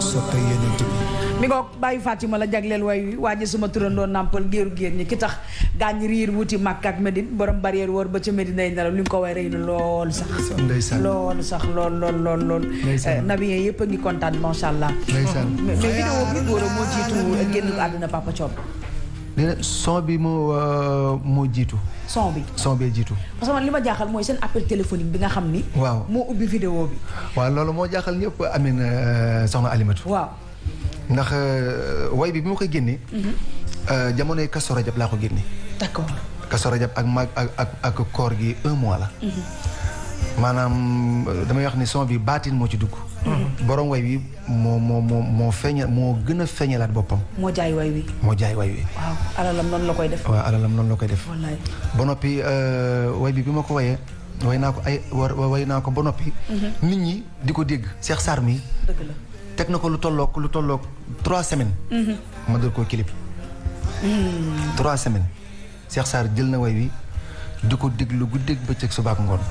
soppe yonent bi mi ngoog bàyyi Fatima la jagleel way wi waaji suma turandoo nàmpal géeru géer ñi ki tax gaañ riir wuti Makka ak Medine borom barrière wóor ba ca Medine ay nelaw li nga ko way rëy na lool sax lool sax lool nabiyee yëpp a ngi kontaan macha allah mais vidéo bi góor a moo jiitu génn àdduna Papa Thione son bi moo jiitu son bi jiitu parce que man li ma jaaxal mooy seen appel téléphonique bi nga xam ni waaw moo ubbi vidéo bi waaw loolu moo jaaxal ñëpp Amine soxna Alimatu waaw ndax way bi ma koy génnee jamonoy Kazu Rajab laa ko génne d'accord Kazu Rajab ak koor gi 1 mois la maanaam damay wax ni son bi baatin moo ci dugg borom way wi moo feeñal moo gën a feeñalaat boppam moo jaay way wi waaw alalam noonu la koy def wallaay ba noppi way bi ma ko wayee way naa ko ba noppi nit ñi di ko dégg Cheikh Sarr mi dëgg la teg na ko lu tolloog 3 semaines ma dal koo clip 3 semaines Cheikh Sarr jël na way wi di ko déglu guddeeg bëccëg suba ak ngoon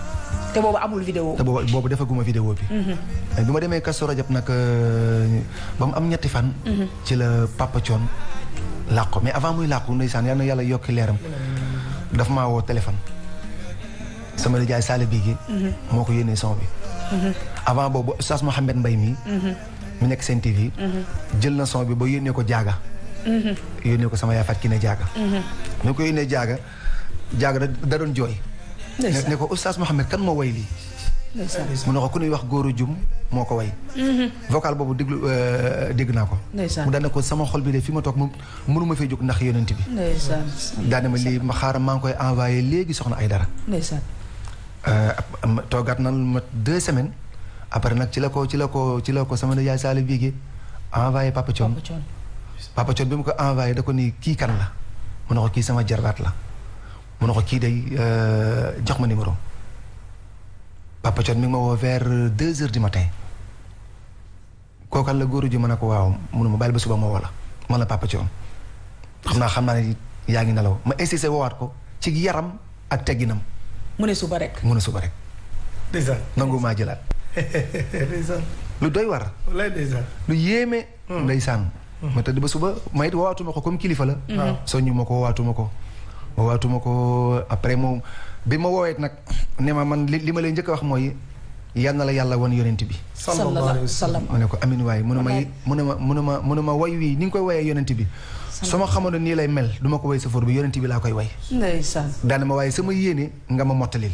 te boobu amul vidéo te boobu defaguma vidéo bi bi ma demee Kazu Rajab nag ba mu am 2 fan ci la Papa Thione làqu mais avant muy làqu ndeysaan yal na yàlla yokki leeram daf maa woo téléphone sama nijaay Sale Bigué moo ko yénnee son bi avant boobu Oustaz Mohamed Mbaye mi nekk Sen TV jël na son bi ba yónnee ko jaaga yónnee ko sama yaay Fatou Kiné jaaga ñu ko yónnee jaaga da doon jooy ne ko Oustaz Mohamed kan moo way lii mu ne ko ku ñuy wax góoru jum moo ko way vocal boobu dégg naa ko mu daane ko sama xol bi de fi ma toog mënuma fay jóg ndax yonent bi daane ma lii ma xaaral maa ngi koy envoyé léegi soxna ay dara toogaat na ma 2 semaines après nag ci la ko sama yaay Sall Bigué envoyé Papa Thione bi mu ko envoyé da ko ni kii kan la mu ne ko kii sama jarbaat la mu ne ko kii day jox ma numéro Papa Thione mi ngi ma woo vers 2 heures du matin kookan la góoru ji ma ne ko waaw mënu ma bàyyi ba suba ma woo la man la Papa Thione xam naa ne yaa ngi nelaw ma insisté woowaat ko ci yaram ak tegginam mu ne suba rek ndeysaan nangu maa jëlaat ndeysaan lu doy war lu yéeme ndeysaan ma tëdd ba suba ma it woowaatuma ko comme kilifa la soññu ma ko woowaatuma ko après moom bi ma woowee nag ne ma man li ma lay njëkk a wax mooy yal na la yàlla wan yonent bi sallallahu alayhi wa sallam ma ne ko amin waay mënu ma way wii ni nga koy woyee yonent bi su ma xamoon nii lay mel du ma ko woy safoor bi yonent bi laa koy way ndeysaan daane ma waaye sama yéene nga ma mottalil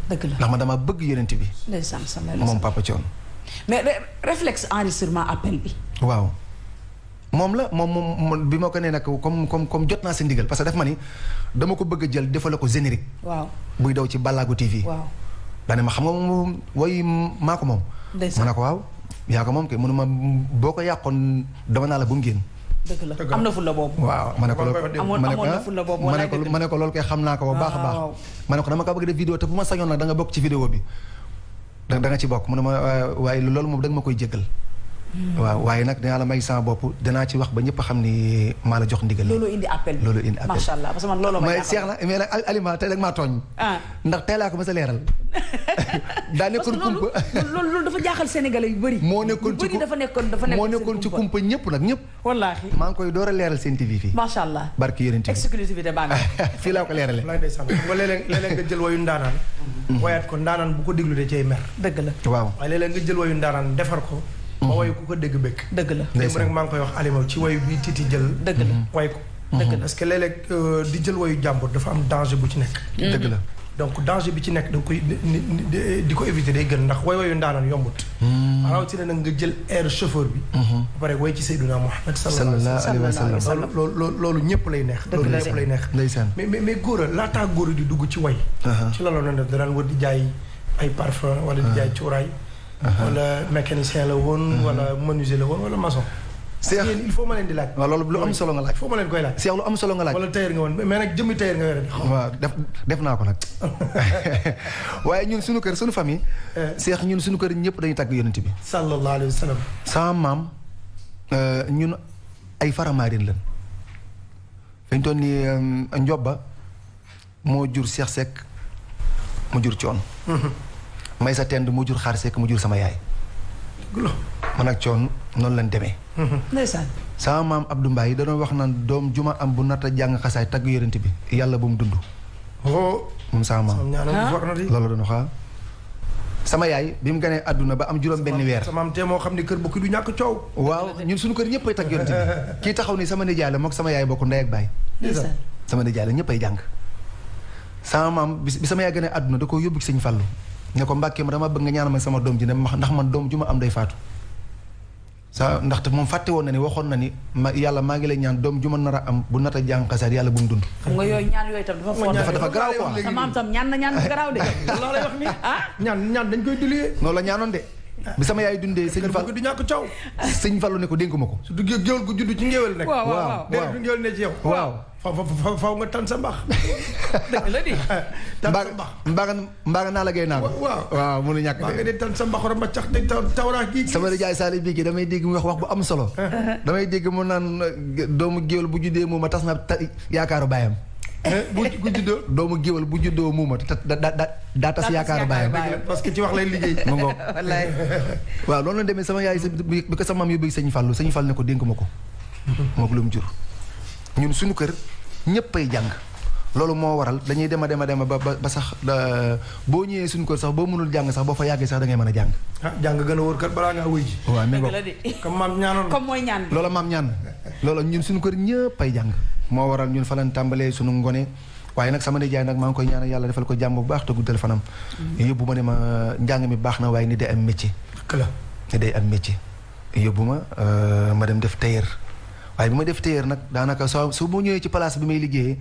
dëgg la ndax ma dama bëgg yonent bi ndeysaan moom Papa Thione mais réflexe enregistrement appel bi waaw moom la moom bi ma ko nee nag comme jot naa sa ndigal parce que daf ma ni dama ko bëgg a jël defal ko générique waaw buy daw ci Balago TV waaw daane ma xam nga moom woy maa ko moom ma ne ko waaw yaa ko moom kay mënu ma boo ko yàqoon dama naa la bu mu génn dëgg la am na fulla boobu waaw ma ne ko loolu ma ne ko loolu kay xam naa ko bu baax a baax ma ne ko dama ko bëgg def vidéo te bu ma sañoon nag da nga bokk ci vidéo bi da nga ci bokk mu ne ma waaye loolu moom da nga ma koy jéggal waaw waaye nag dinaa la may sama bopp dinaa ci wax ba ñëpp xam ni maa la jox ndigal loolu indi appel macha allah parce que man loolu ma seex na mais nag aliment tey nag maa tooñ ndax tey laa ko mës a leeral daa nekkoon kumpa loolu dafa jaaxal sénégalais yu bëri moo nekkoon ci kumpa ñëpp nag ñëpp wallaahi maa ngi koy door a leeral seen TV fii macha allah barki yonent bi exclusivité baa nga fii laa ko leerale léeg-léeg nga jël wayu ndaanaan wayaat ko ndaanaan bu ko déglu de cay mer dëgg la waaw waaye léeg-léeg nga jël wayu ndaanaan defar ko ba wayu ku ko dégg bëgg dëgg la démb rek maa ngi koy wax Alima ci wayu bi Titi jël dëgg la way ko dëgg la parce que léeg-léeg di jël wayu jàmbur dafa am danger bu ci nekk dëgg la donc danger bi ci nekk da nga koy di ko éviter day gën ndax wayu ndaanaan yombut rawatina nag nga jël air chauffeur bi ba pare way ci Seydina Muhammad sallallahu alayhi wa sallam loolu ñëpp lay neex loolu ñëpp lay neex ndeysaan mais góor a laataa góor a di dugg ci way ci la loolu def danaan war di jaay ay parfum wala di jaay cuuraay wala mécanicien la woon wala menuisier la woon wala maçon Seex il faut ma leen di laaj waaw loolu lu am solo nga laaj il faut ma leen koy laaj Seex lu am solo nga laaj wala tailleur nga woon mais nag jëmmi tailleur nga yore waaw def naa ko nag waaye ñun suñu kër suñu famille Seex ñun suñu kër ñëpp dañuy tàgg yonent bi sallallahu alayhi wa sallam sama maam ñun ay faramaarin lan dañ toon ni Njoba moo jur Seex Sekk mu jur Coon may sa tend mu jur Xaar Sekk mu jur sama yaay man ak coon noonu lañ demee. ndeysaan. sama maam Abdou Mbaye da doon wax naan doom juma am bu nata jàng xasaay tagg yonent bi yàlla bu mu dund. moom sama maam. loolu doon wax sama yaay bi mu ganee àdduna ba am juróom benn weer. sama maam te moo xam ne kër bokki du ñàkk coow. waaw ñun suñu kër ñëpp ay tagg yonent bi kii taxaw ni sama nijaay la mook sama yaay bokk ndey ak baay. sama nijaay la ñëpp ay jàng. sama maam bi sama yaay ganee àdduna da ko yóbbu ci sëñ Fallu ne ko Mbàkke ma dama bëgg nga ñaanal ma sama doom ji ne ndax man doom ju ma am day faatu. ndaxte moom fàtte woon na ni waxoon na ni yàlla maa ngi lay ñaan doom ju ma nar a am bu nata jàng xasaar yàlla bu mu dund. xam nga yooyu ñaan yooyu tam dafa garaaw quoi. sama am tam ñaan na ñaan bu garaaw de. loolu lay wax ni ñaan dañ koy dulee. noonu la ñaanoon de. bi sama yaay dundee sëñ Fall du ñàkk coow. sëñ Fallu ne ko dénk ma ko. su duggee géwél gu judd ci ngéwél nag. waaw déedéet du ngéwél ne ci yow. waaw faw nga tan sa mbax. dëgg la di. tan sa mbax mbaaga naa la gay naa ko. waaw mënu ñàkk de. mbaa nga di tan sa mbax war a mbaccax de tawraax gi. sama nijaay Saali bii damay dégg mu wax bu am solo. damay dégg mu naan doomu géwél bu juddee muuma tas na yaakaaru baayam. bu juddoo doomu géwél bu juddoo muuma daa tas yaakaaru baayam. parce que ci wax lay liggéey. mu ngoog wallaay. waaw loolu la demee sama yaay bi ko sama maam yóbbu sëñ Fallu sëñ Fall ne ko dénk ma ko. moom lu mu jur. ñun suñu kër ñëpp ay jàng. loolu moo waral dañuy dem a ba sax boo ñëwee suñu kër sax boo mënul jàng sax boo fa yàggee sax da ngay mën a jàng. jàng gën a wóor kat balaa ngaa wëy ji. waaw mi ngoog comme maam ñaanoon. comme mooy ñaan bi. loola maam ñaan loola ñun suñu kër ñëpp ay jàng. moo waral ñun fa lañ tàmbalee suñu ngone waaye nag sama nijaay nag maa ngi koy ñaanal yàlla defal ko jàmm bu baax te guddal fanam. yóbbu ma ne ma njàng mi baax na waaye ni day am métier. ni day am métier. yóbbu ma dem def tailleur waaye bi ma def tailleur nag daanaka su ma ñëwee ci place bi may liggéeyee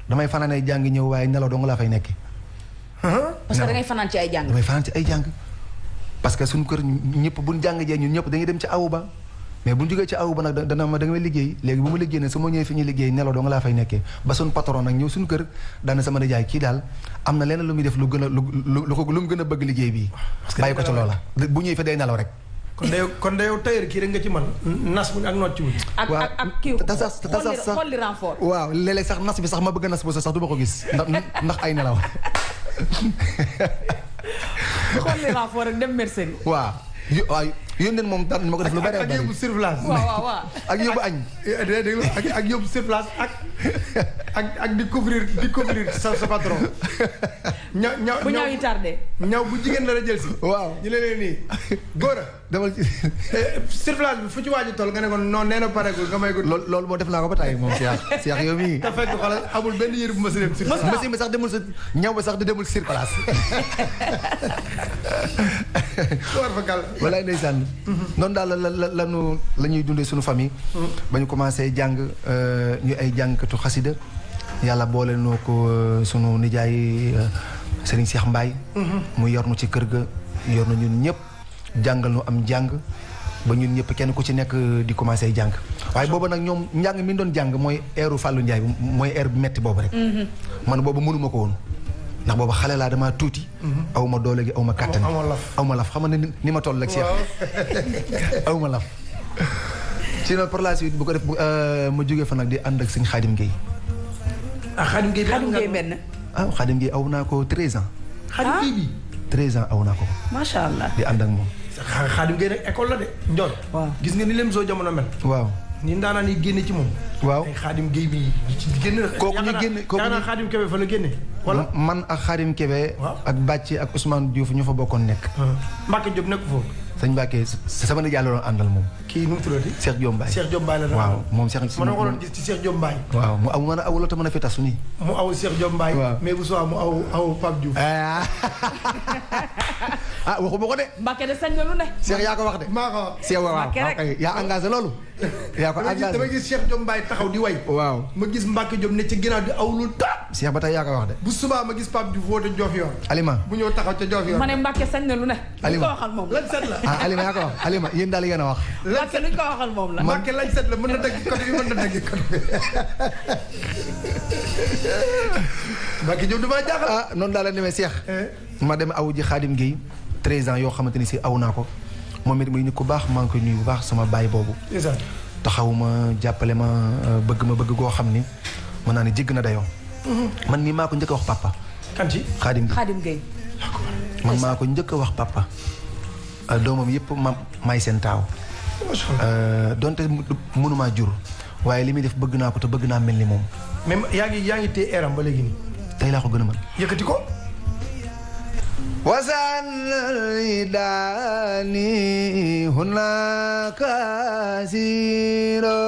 damay fanaanee jàng ñëw waaye nelaw dong laa fay nekk. parce que da ngay fanaan ci ay jàng. damay fanaan ci ay jàng parce que suñu kër ñëpp buñ jàng jee ñun ñëpp dañuy dem ci awu ba mais buñ jógee ci awu ba nag da ngay liggéey léegi bu ma liggéey ne su ma ñëwee fi ñuy liggéey nelaw dong laa fay nekkee ba suñu patron nag ñëw suñu kër daana sama nijaay kii daal am na leneen lu muy def lu gën a lu mu gën a bëgg liggéey bii bàyyi ko ci loola bu ñëwee fi day nelaw rek. kon da yow tailleur kii rek nga ci man nas bu ak noot ci wut. ak kii xolli renfort. waaw léeg-léeg sax nas bi sax ma bëgg a nas bu sax du ma ko gis ndax ay nelaw. xolli renfort rek dem mercerie. waaw yónneen moom daan ma ko def lu bari ak yóbbu sur place. waaw ak yóbbu añ. ak yóbbu sur place ak di couvrir sa patron. ñaw bu ñaw yi tardé. ñaw bu jigéen la jël si. waaw ñu leen nii góor a demal ci sur place bi fu ci waaju toll nga ne ko non nee na paregul nga may ko. loolu moo def naa ko ba tey moom Cheikh yow mii. te fekk xoolal amul benn yére bu ma si dem sur place. machine bi sax demul sa ñaw ba sax di demul sur place. war fa gàll. walaay ndeysaan. noonu daal la ñuy dundee suñu famille. ba ñu commencé jàng ñu ay jàngkatu xasida yàlla boole noo ko sunu nijaay Serigne Cheikh Mbaye. mu yor nu ci kër ga yor na ñun ñëpp jàngal nu am jàng ba ñun ñëpp kenn ku ci nekk di commencé jàng waaye boobu nag ñoom njàng mi doon jàng mooy eeru Fallou Ndiaye mooy air bu metti boobu rek. man boobu mënuma ko woon. ndax booba xale laa damaa tuuti. aw ma doole gi aw ma kàttan. aw ma laf xam nga ni ma toll ak Cheikh. aw ma laf. sinon par la suite bu ko def ma jógee fa nag di ànd ak sëñ Xaadim Gueye. Xaadim Gueye benn. Xaadim Gueye aw naa ko 13 ans. Xaadim Gueye bi. 13 ans aw naa ko. macha allah di ànd ak moom. Xaadim Gueye nag école la de. Ndiol. waaw gis nga ni lem soo jamono mel. waaw. ni ndaanaan yi génne ci moom. waaw ay Xaadim Gueye bi génne. kooku ñu génne kooku ñu Xaadim Kebe fa la génne. wala man ak Xaadim Kebe. ak Bàcci ak Ousmane Diouf ñu fa bokkoon nekk. Mbacke Diop nekk foofu. sëñ Mbacke sama nijaay la doon àndal moom. kii nu mu tuddati. Cheikh Diop Mbaye. Cheikh Diop Mbaye la doon. waaw moom Cheikh. ma ne ko doon gis ci Cheikh Diop Mbaye. waaw mu aw mën a awuloo te mën a fi tasu nii. mu aw Cheikh Diop Mbaye. waaw mais bu soobee mu aw Pape Diouf. waxuma ko de. Mbacke de sañ nga lu ne. Cheikh yaa ko wax de. maa ko wax. Cheikh waaw yaa engagé loolu. yaa ko engagé dama gis Cheikh Diop Mbaye taxaw di way. waaw ma gis Mbacke Diop ne ci ginnaaw di awlul ta. Cheikh ba tey yaa ko wax de. bu subaa ma gis Pape Diouf woote Diofior. Alima bu ñëw taxaw ca Diofior. ma ne Mbacke sañ na lu ne. Alima luñ ko waxal moom lañ set la. Alima yaa ko wax Alima yéen daal yéen a wax. Mbacke luñ ko waxal moom la. Mbacke lañ set la mën na dagg côté bi mën na dagg côté bi. Mbacke Diop damaa jaaxal. noonu daal la demee Cheikh. ma dem awu ji Xaadim Gueye 13 ans yoo xamante ni si aw naa ko moom it muy nit ku baax maa ngi koy nuyu bu baax sama baay boobu. taxaw ma jàppale ma bëgg goo xam ni mën naa ne jégg na dayoo. man mii maa ko njëkk a wax papa. kan ci Xaadim Xaadim Gueye. man maa ko njëkk a wax papa. doomam yëpp may seen taaw. donte mënumaa jur waaye li muy def bëgg naa ko te bëgg naa mel ni moom. même yaa ngi téye eram ba léegi nii. tey laa ko gën a mën. yëkkati ko. wasanal daani hunaka siro.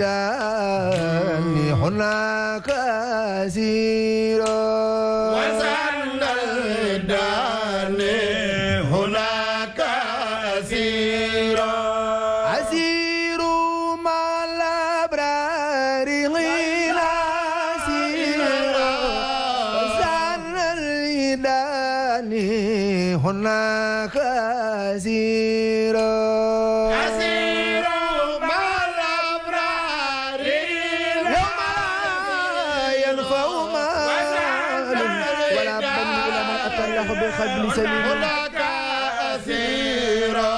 داني هناك أسير وسند الداني هناك أسير أسير مع الأبرار غير أسير وسند الداني هناك أسير بخبل سليم هناك أسيرا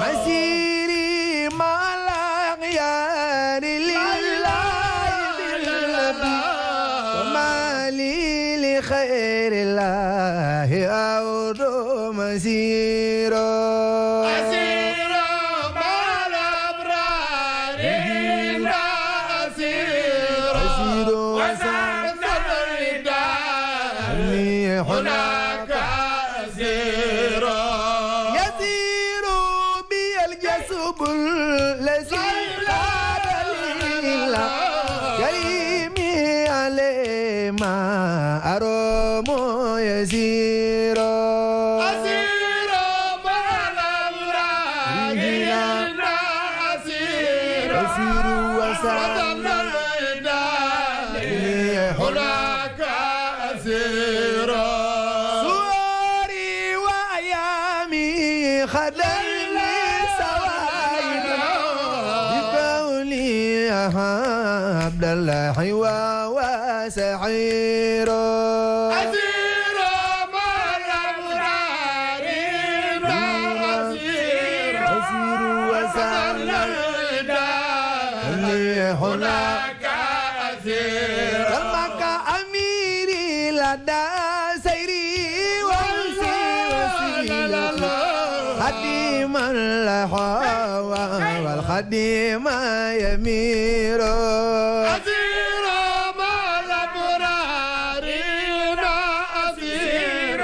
مسيري مع الأغيار لله بالنبي وما لي لخير الله أعود مسيرا أسيرا مع الأبرار إلا أسيرا وسعد الرداء هناك يسير بي الجسب الذي لا دليل كريمي عليه ما أروم يسير أسير مع الأبرار إلا أسير وسلم الرداء هناك أسير خدني سوائد بقولي عبد الله وسعير أسير مع الأبرار أسير وسلم الرداء هناك أسير سمك أميري لدى سيري خديم الحوا والخديم يمير أسير مع الأبرار أسير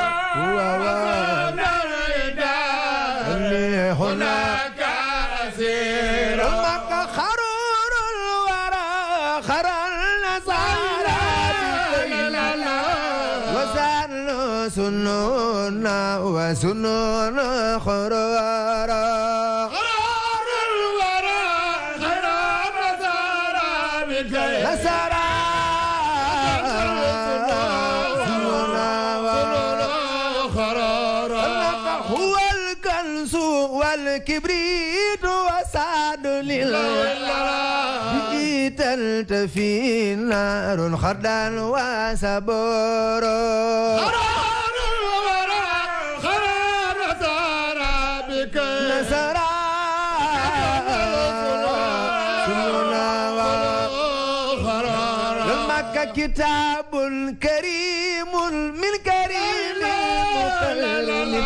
وسلم الرداء هناك أسير مك خرور الورى خرى النصارى وسن سنون وسنون خرارا خرار الورى خرار نصارى نصارى هو الكنز والكبريت وسعد لله تلتفي نار خردا وسبور خرار الورى خرار نصارى بك نصارى كتاب كريم من كريم مكلم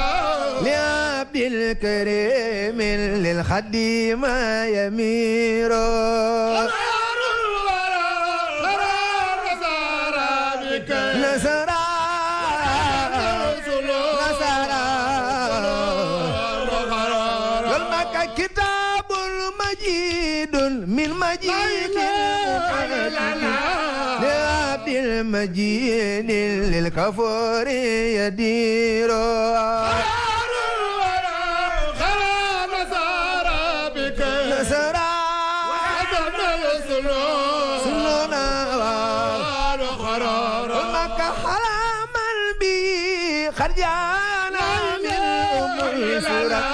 لعبد الكريم للخديم يمير خرار الورى خرار نصارى بك نصارى كتاب مجيد من مجيد لعبد المجيد للكفور يدير خرار الورى خرار نصارى بك نصارى وحسن السنون سنونا خرار مك حراما بي خرجانا من أم السورة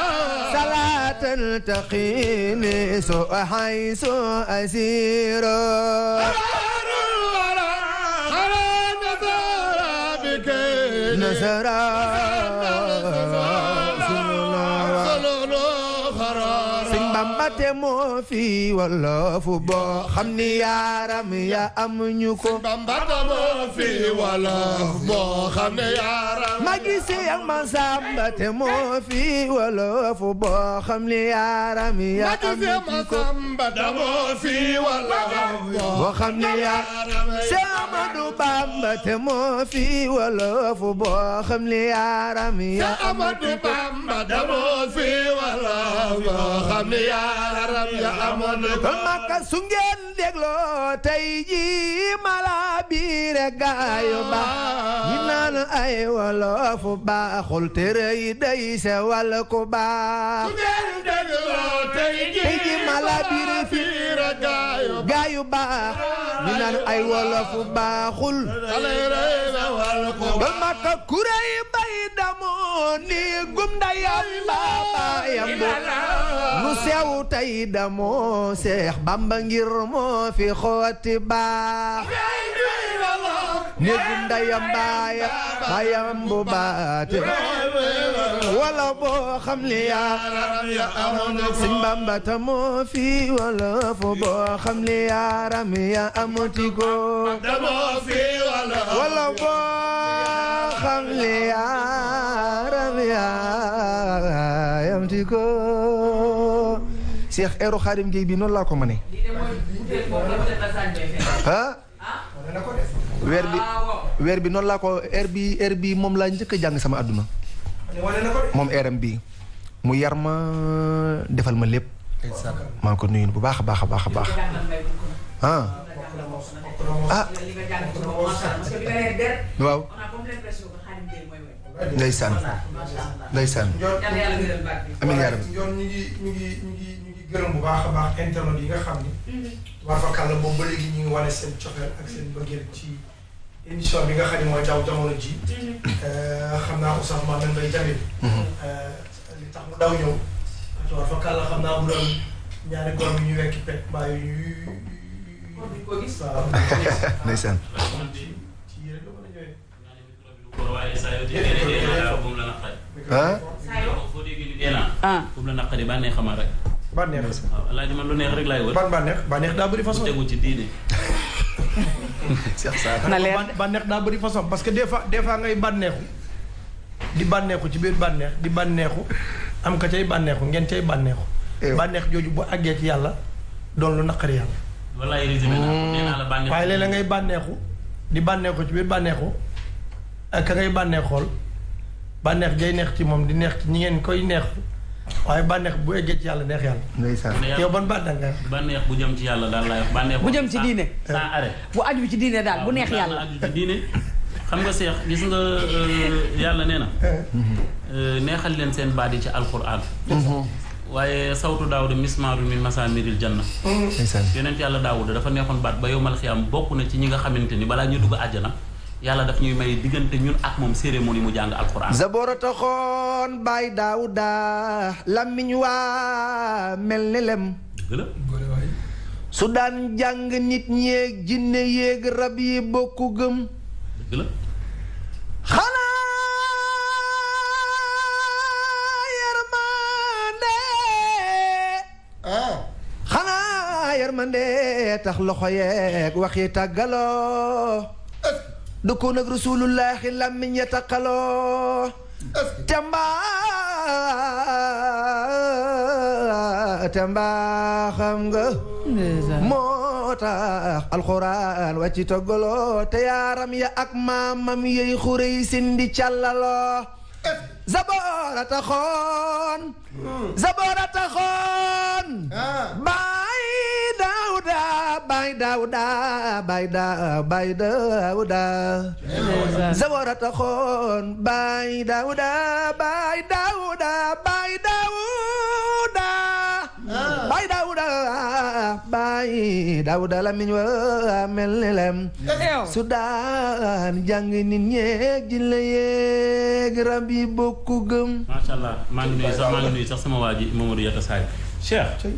صلاة تقيني سوء حيث أسير خرار الورى خرار نصارى بك نصارى سنونا خرار Bamba te moo fi wolofu boo xam ni yaaram ya amuñu ko Bamba te moo fi wolof boo xam ne yaaram ma gisi ak ma Samba te moo fi wolofu boo xam ni yaaram ya amuñu ko Bamba te moo fi wolof boo xam ni yaaram Seex Amadu Bamba te moo fi wolofu boo xam ni yaaram ya Amadu Bamba te moo fi wolof boo xam ne yaaram ya amoon ko Makka su ngeen dégloo tey ji mala biire gaayu ba ñi naan ay wolofu baaxul tere yi day sewal ko baax tey ji mala biire fiire gaayu baax ñi naan ay wolofu baaxul ba Makka kurey bay damoo ni gum ndayam baayam nu sew tey damoo Seex Bamba ngir moo fi xooti baax néegum ndayam baayam bu baate wala boo xam li yaaram ya amoon Sëñ Bamba ta moo fi wala fo boo xam li yaaram ya amoti ko wala boo xam li yaaram ya amoti ko Cheikh Ero Xaadim Gueye bi noonu laa ko mënee ah weer bi noonu laa ko air bi moom laa njëkk a jàng sama àdduna moom airam bi mu yar ma defal ma lépp maa ngi ko nuyu bu baax a baax a baax a baax ah waaw ndeysaan amiin yaa rabbi yoon ñu ngi gërëm bu baax a baax internet yi nga xam ni war fa kàlla boobu ba léegi ñu ngi wane seen cofeel ak seen bëggeel ci émission bi nga xam ne mooy daw jamono ji xam naa Oustaz Mohamed Mbaye Jamil li tax mu daw ñëw war fa kàlla xam naa bu doon ñaari góor bi ñu wekki pet mbaa yu ko gis waaw ndeysaan ci yére la mën a ñëwee waaye saa yoo déggee ne dee naa bu mu la naqari. foo déggee ni dee naa. bu mu la naqari bànneex xamal rek. bànneex waaw alaaji man lu neex rek laay wër. bànneex daa bëri façon bu tegu ci diine. Cheikh Sarr na leer bànneex daa bëri façon parce que des fois ngay bànneexu di bànneexu ci biir bànneex di bànneexu am ka cay bànneexu ngeen cay bànneexu bànneex jooju bu àggee ci yàlla doon lu naqari yàlla wallaay résumé naa ko nee naa la bànneex. waaye léeg-léeg ngay bànneexu di bànneexu ci biir bànneexu ak ka ngay bànneexool bànneex jay neex ci moom di neex ci ñi ngeen koy neex waaye bànneex bu eggee ci yàlla neex yàlla. ndeysaan yow ban bànneex nga bànneex bu jëm ci yàlla daal laay wax bànneex bu jëm ci diine sans arrêt. bu aju ci diine daal bu neex yàlla aju ci diine xam nga Seex gis nga yàlla nee na neexal leen seen baat yi ci alquran waaye sawtu daawuda mismaaru min masaamiril janna yonent yàlla daawuda dafa neexoon baat ba yowmal xiyaam bokk na ci ñi nga xamante ni balaa ñu dugg àjjana yàlla daf ñuy may diggante ñun ak moom cérémonie mu jàng alquran. Zabora taxoon Baay Daawuda làmmiñ waa mel ne lem dëgg la su daan jàng nit ñeeg jinne yéeg rab yi bokku gëm dëgg la xanaa yërmande tax loxo yeeg wax yi tàggaloo dëkkoon ak rasulullahi làmmiñ ya taqaloo tembaa xam nga moo tax alxuraan wàcci toggaloo te yaaram ya ak maamam yey xurey sindi càllaloo Zabora taxoon Baay Daawuda Zabora taxoon Baay Daawuda lamiñ wa mel ni lem su daan jàng nit ñeeg ji la yeeg rab yi bokku gëm. macha allah maa ngi nuyu sax sama waa ji Mamadou Yatta Saay Cheikh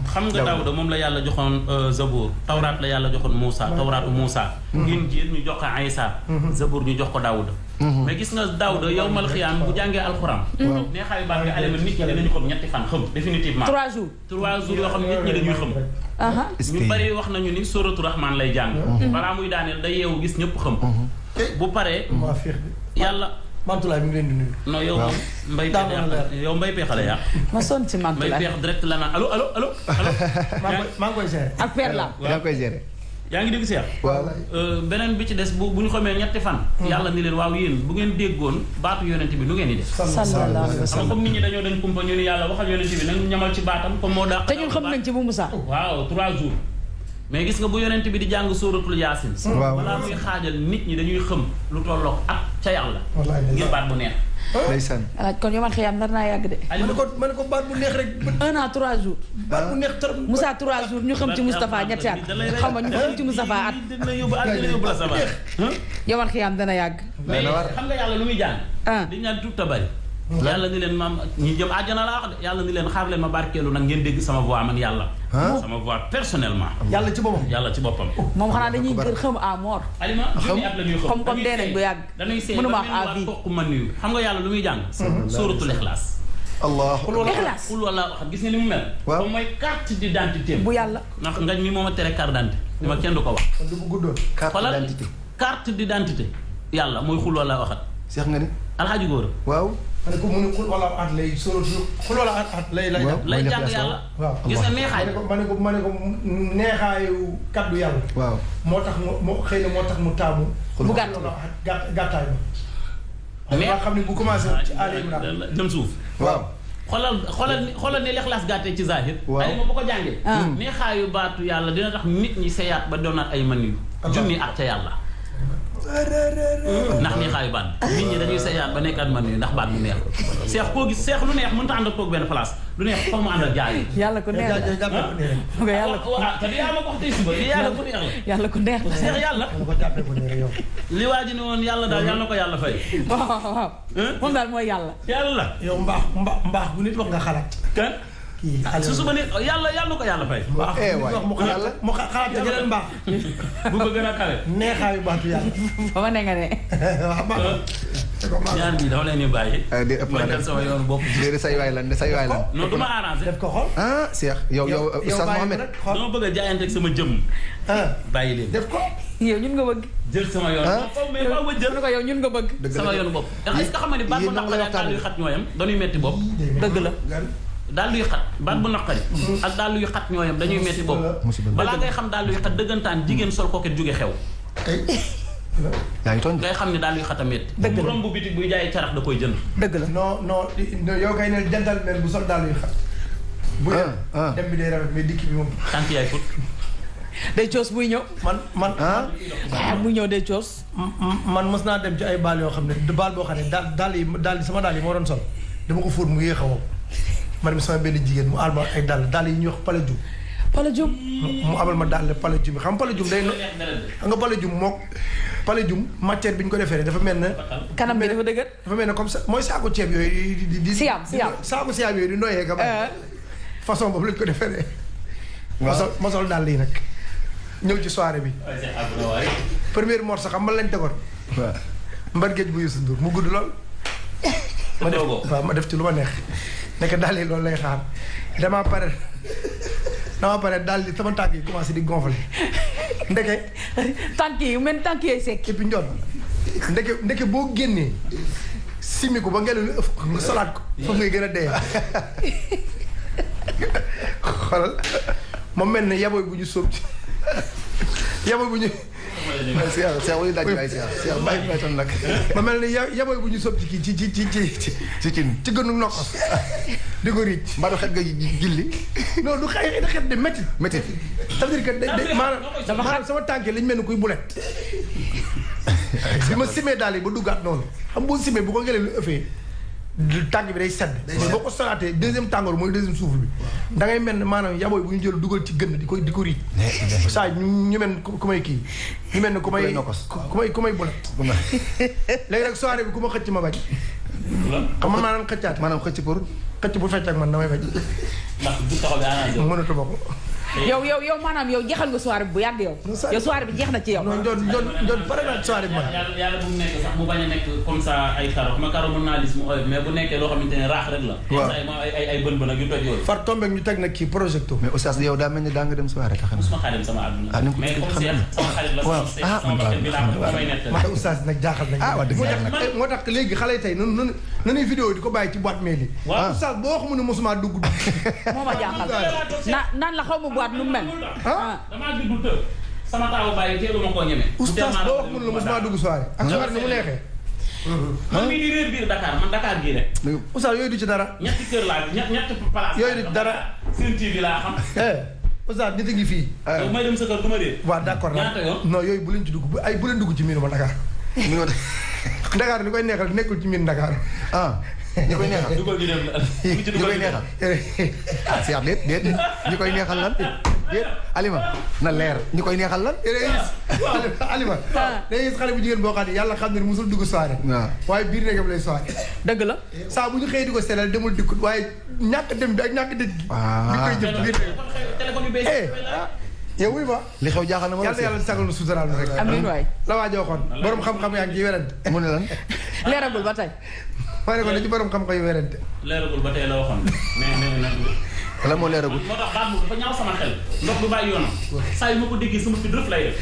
xam nga Daawuda moom la yàlla joxoon Zabour Tawraat la yàlla joxoon Moussa Tawraatu Moussa Injiil ñu jox ko Aïssa Zabour ñu jox ko Daawuda mais gis nga Daawuda yawmal xiyaam bu jàngee alxuraan neexaayu baat nga alema nit ñi dinañu xam ñetti fan xam définitivement 3 jours yoo xam nit ñi dañuy xam ñu bari wax nañu ni Suuratu Rahmaan lay jàng balaa muy daaneel day yeewu gis ñëpp xam bu paree yàlla Mantulaay mi ngi leen di nuyu. non yow moom mbay pexe yow mbay pexe la yaa. ma sonn ci Mantulaay mbay pexe direct la naan allo. maa ngi koy gérer. ak Père la. yaa koy gérer. yaa ngi dégg Cheikh. waaw. beneen bi ci des bu ñu xamee ñetti fan. yàlla ni leen waaw yéen bu ngeen déggoon baatu yonent bi nu ngeen di def. sallallahu alayhi wa xam sallam. comme nit ñi dañoo dañ kumpa ñu ni yàlla waxal yonent bi nag ñamal ci baatam comme moo dàq. te ñun xam nañ ci bu Moussa. waaw 3 jours. mais gis nga bu yonent bi di jàng sóoratul yaasin. waaw balaa muy xaajal nit ñi dañuy xam lu tolloog ak ca yàlla. ngir baat bu neex. ndeysaan. kon yow man xiyaam nar naa yàgg de. ma ne ko baat bu neex rek. 1 an 3 jours. baat bu neex trop. Moussa 3 jours ñu xam ci Moustapha ñetti at xaw ma ñu xam ci Moustapha at. dina yóbbu at dina yóbbu la sa baat. yow man xiyaam dana yàgg. mais xam nga yàlla lu muy jàng. di ñaan tuub ta bari. yàlla ni leen maam ñi jëm àjjana laa wax de yàlla ni leen xaar leen ma barkeelu nag ngeen dégg sama voix man yàlla. sama voix personnellement. yàlla ci boppam. yàlla ci boppam. moom xanaa dañuy gër xam à mort. alima junni at la ñuy xam. comme dee nañ bu yàgg. dañuy seey mënuma ba wax à vie. toq man nuyu xam nga yàlla lu muy jàng. sóoratul Ixlaas. allah. Ixlaas. xul wala waxat gis nga ni mu mel. waaw moom mooy carte d'identité bu yàlla. ndax ngañ mi moom a tere carte d'identité ni ma kenn du ko wax. kon du bu guddoon. carte d'identité. carte d'identité yàlla mooy xul wala waxat. seex nga ni. alxaaji góor waaw. ma ne ko mu ne xul wala at lay sóoratu xul wala at lay lay. waaw lay jàng yàlla. waaw gis nga neexaay. ma ne ko neexaayu kaddu yàlla. waaw. moo tax mu xëy na moo tax mu taamu. bu gàtt gàttaay ba. mais nga xam ne bu commencé ci aale yi jëm suuf. waaw. xoolal ne Ixlaas gàttee ci zahir. waaw ay ma bu ko jàngee. neexaayu baatu yàlla dina tax nit ñi seyaat ba doonaat ay man yu. junni at ca yàlla. ndax neexaayu baat nit ñi dañuy seyaat ba nekkaat man yu ndax baat bu neex. seex koo gis seex lu neex mënut a ànd ak toog benn place lu neex foog mu ànd ak jaay. yàlla ko neex la yàlla ko te yàlla ko wax tey suba li yàlla ku neex la. yàlla ko neex la. seex yàlla. li waa ji ne woon yàlla daal yàlla na ko yàlla fay. waaw moom daal mooy yàlla. yàlla. yow mbaax bu nit wax nga xalaat. kan. su suba ne yàlla na ko yàlla fay. mu xalaat te jëlal mbaax. bu ko gën a kawe. neexaayu baatu yàlla. ba ma ne nga ne. ñaan bi dama leen di bàyyi. di ëpp ma dem sama yoon bopp. déedéet say waay lan de say waay lan. non du ma arrangé. def ko xool. ah Cheikh yow Oustaz Mohamed. dama bëgg a jaayanteeg sama jëmm. bàyyi leen. def ko. yow ñun nga bëgg. jël sama yoon. mais faaw ma jël ko yow ñun nga bëgg. sama yoon bopp. est-ce que xam nga ni baat bu naqari ak daal luy xat ñooyam dañuy metti bopp. dëgg la. daal luy xat baat bu naqari. ak daal luy xat ñooyam dañuy metti bopp. balaa ngay xam daal luy xat dëggantaan jigéen sol koket jóge xew. yaa ngi tooñ. ngay xam ne daal luy xat a metti. dëgg la bu romb bitig buy jaayee carax da koy jënd. dëgg la. non yow kay ne jantal mel bu sol daal luy xat. bu dem bi day rafet mais dikk bi moom. tànk yaay fut. day coos buy ñëw. man buy ñëw day coos. man mos naa dem ci ay baal yoo xam ne baal boo xam ne daal sama daal yi moo doon sol dama ko fóot mu yéex a wow ma dem sama benn jigéen mu alma ay daal yi ñuy wax palajum. palajum. mu abal ma daal palajum bi xam palajum day xam nga palajum mook palajum matière bi ñu ko defee dafa mel ne. kanam bi dafa dëgër. dafa mel ne comme ça mooy saako ceeb yooyu di siyaam saako siyaam yooyu di noyyee ka façon boobu lañ ko defee. waaw ma sol daal lii nag ñëw ci soirée bi. première morceau xam man lañ tegoon. waaw. mbar géej bu Youssou Ndour mu gudd lool. ma def ci lu ma neex. nekk daal yi loolu lay xaar damaa pare daal di sama tànk yi commencé di gonfler ndeke. tànk yi mel tànk yooyu sekk. et puis njoon ndeke boo génnee simi ko ba ngelaw li ëff nga solaat ko foofu ngay gën a dee. xoolal moom mel ne yaboy bu ñu sóob ci yaboy bu ñu. Cheikh wuy daaj waay Cheikh bàyyi may ton nag. ma mel ne yaboy bu ñu sóob ci kii ci gënu nokkos di ko riic. mbaa du xet nga jilli. non du xet de métti. métti. ça veut dire que maanaam sama tànk lañ mel ni kuy bulet. bi ma simee daal yi ba duggaat noonu xam boo simee bu ko ngelaw lu ëffee tànk bi day sedd. mais boo ko solaatee deuxième tàngoor mooy deuxième souffle bi. da ngay mel ne maanaam yabooy bu ñu jël dugal ci gën di ko riij. saa ñu mel ku may kii. ñu mel ne ku may bulet. léegi nag soirée bi ku ma xëcc ma bañ. xam man maa naan xëccaate. maanaam xëcc pour fecc ak man damay bañ. ndax bu taxaw bi arrangé mënatuma ko. yow maanaam yow jeexal nga soirée bi bu yàgg yow. yow soirée bi jeex na ci yow. non Ndiol pare naa soirée bi man. yàlla bu mu nekk sax mu bañ a nekk comme ça ay karo xam nga karo mën naa lis mu oyof mais bu nekkee loo xamante ne raax rek la. waaw ay bën ak yu toj yooyu. far tombé ñu teg nag kii projecto. mais oustaz yow daa mel ni daa nga dem soirée tax na. musuma xaadim sama àdduna. mais comme Cheikh sama xarit la sama bakkan bi laa ko may nettal. waaye oustaz nag jaaxal nañ. wax dëgg yàlla nag moo tax léegi xale yi tey nanuy vidéo di ko bàyyi ci boîte mail yi. waaw oustaz boo wax mu ne mosuma dugg. moo ma jaaxal naan la xaw ma boîte nu mu mel. damaa juddu të sama taawu bàyyi teelu ma koo ñeme. oustaz boo wax mu ne la mosuma dugg soirée. ak soirée ni mu neexee. man mii di réer biir Dakar man Dakar gii rek. oustaz yooyu du ci dara. ñetti kër laa ñetti place. yooyu du dara. seen TV laa xam. oustaz nit a ngi fii. yow may dem sa kër du ma réer. waaw d'accord ñaata yoon. non yooyu bu leen ci dugg bu leen dugg ci miinu ma Dakar. Dakar li koy neexal nekkul ci miin Dakar. ñi koy neexal dugal gi dem la. ñi koy neexal. Cheikh déet ñi koy neexal lan déet Alima na leer ñi koy neexal lan. Alima. day gis xale bu jigéen boo xam ne yàlla xam ne musul dugg soirée. waaw waaye biir néegam lay soirée. dëgg la. saa bu ñu xëyee di ko selal demul dikkut waaye ñàkk dem bi ak ñàkk dëkk gi. li koy jëf ci biir néegam. téléphone yu bees yow wuy ma. li xew jaaxal na ma yàlla sagal na suturaal rek. amiin waay. la waa joxoon borom xam-xam yaa ngi ciy werante. mu ne lan. leeragul ba tey. maa ne ko ne ci borom xam-xam yu werante. leeragul ba tey la waxoon mais nag. wala moo leeragul. moo tax baat boobu dafa ñaaw sama xel. ndox du bàyyi yoonam. saa yu ma ko déggee sama fi dërëf lay def.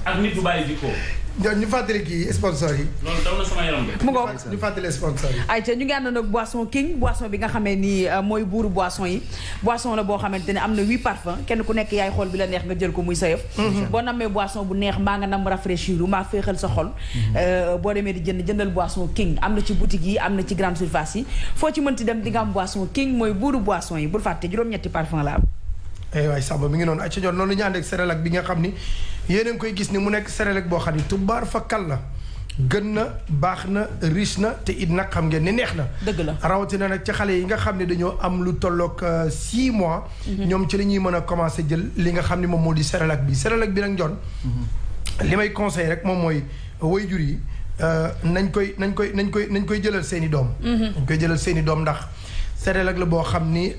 ak nit du bàyyi jikkoo. ñu fàttali kii sponsor yi. loolu daw na sama yaram bi. mu ngoog ñu fàttali sponsor yi. ayca ñu ngi ànd nag boisson king boisson bi nga xamee ni mooy buuru boisson yi boisson la boo xamante ne am na 8 parfum kenn ku nekk yaay xool bi la neex nga jël ko muy sa yëf boo nammee boisson bu neex mbaa nga nam rafraîchir mbaa féexal sa xol boo demee di jëndal boisson king am na ci boutique yi am na ci grande surface yi foo ci mënti dem di nga am boisson king mooy buuru boisson yi bul fàtte juróom-ñetti parfum la am. waay Samba mi ngi noonu acca noonu ñu ànd ak Cerelac bi nga xam ni yéen a ngi koy gis ni mu nekk Cerelac boo xam ni tubaar fa kal la gën na baax na riche na te it nag xam ngeen ne neex na. dëgg la rawatina nag ci xale yi nga xam ne dañoo am lu tolloog 6 mois. ñoom ci la ñuy mën a commencé jël li nga xam ne moom moo di Cerelac bi Cerelac bi nag njoon li may conseil rek moom mooy waajur yi nañ koy jëlal seen i doom. nañ koy jëlal seen i doom ndax Cerelac la boo xam ni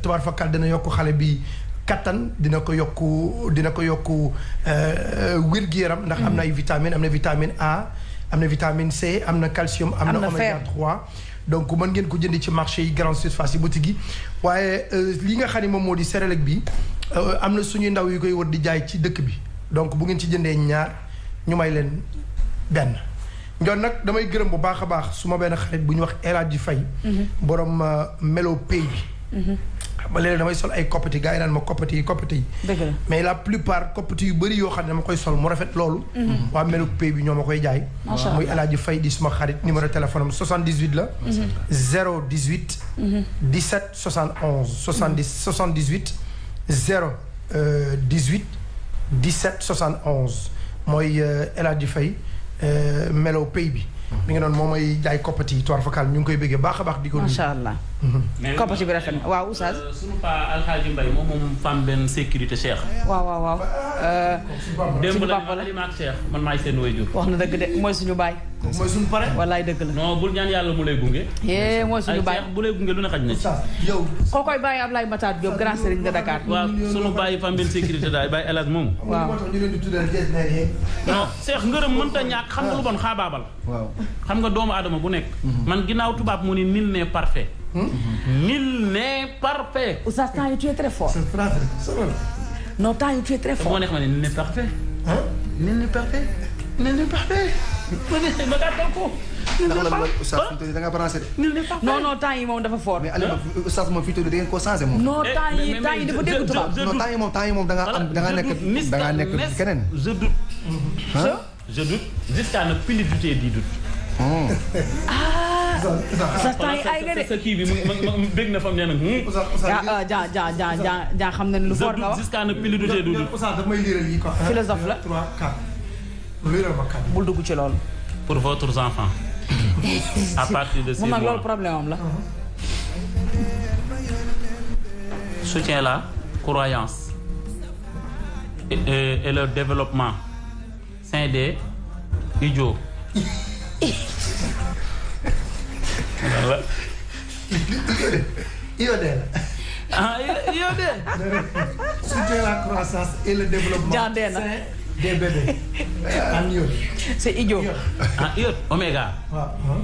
tubaar fa kal dana yokk xale bi. kattan dina ko yokku wér-gu-yaram ndax am na ay vitamines am na vitamine A am na vitamine C am na calcium am na oméga 3 donc mën ngeen ko jënd ci marché yi grande surface yi boutique yi waaye li nga xam ne moom moo di Cerelac bi am na suñuy ndaw yu koy wër di jaay ci dëkk bi donc bu ngeen ci jëndee ñaar ñu may leen benn njoon nag damay gërëm bu baax a baax su ma benn xarit bu ñu wax El Hadji Faye borom Melo Pay bi ba léegi damay sol ay koppati gars yi naan ma koppati yi dëgg la mais la plupart koppati yu bëri yoo xam ne dama koy sol mu rafet loolu waa Melo Pay bi ñoo ma koy jaay muy El Hadji Faye di suma xarit numéro téléphone am 78 la 018 17 71 78 018 17 71 mooy El Hadji Faye Melo Pay bi mi ngi noonu moom mooy jaay koppati yi toir fakal ñu ngi koy bëggee baax a baax di ko macha allah koppati bi rafet na waaw oustaz sunu paa Alxaaji Mbay moom femme benn sécurité Cheikh waaw démb la Alima ak Cheikh man maay seen waajur wax na dëgg de mooy suñu baay mooy suñu pare wallaay dëgg la non bul ñaan yàlla mu lay gunge mooy suñu baay bu lay gunge lu ne xaj na ci yow koo koy bàyyi Ablaye Matar Diop grand serigne de Dakar waaw sunu bàyyi femme benn sécurité daal bàyyi El Hadj moomu waaw moo tax ñu leen di tuddee non Cheikh ngërëm mënta ñàkk xam nga lu bon xaabaabal waaw xam nga doomu aadama bu nekk man ginnaaw tubaab mu ni nul n'est parfait nul n'est parfait oustaz temps yi tu es très fort non temps yi tu es très fort moo neex ma ne nul n'est parfait nul n'est parfait nul n'est parfait ma gàttal ko ndax lan oustaz fi mu toll nii da nga branché de. nul n'est parfait non temps yi moom dafa fort mais Alima oustaz moom fi mu toll nii da ngeen koo changé moom. non temps yi dafa dégg tubaab non temps yi moom da ngaa nekk keneen. je doute je doute jusqu'à ne plus douter du doute sa temps yi ay nga de sa kii bi mu bég na fam nee na jaa xam na ne lu fort nga wax jusqu'à ne plus douter du doute Oustaz daf may liiral yi quoi. philosophe la 3 4 liiral ma 4. bul dugg ci loolu pour votre enfant à partir de 6 moom nag mois loolu problème am la soutient la croyance et le développement sain des idiots. Iyo de la. ah yow de. Soutenir la croissance et le développement sain des bébés. en iode. c'est idiot. ah iode oméga. waaw.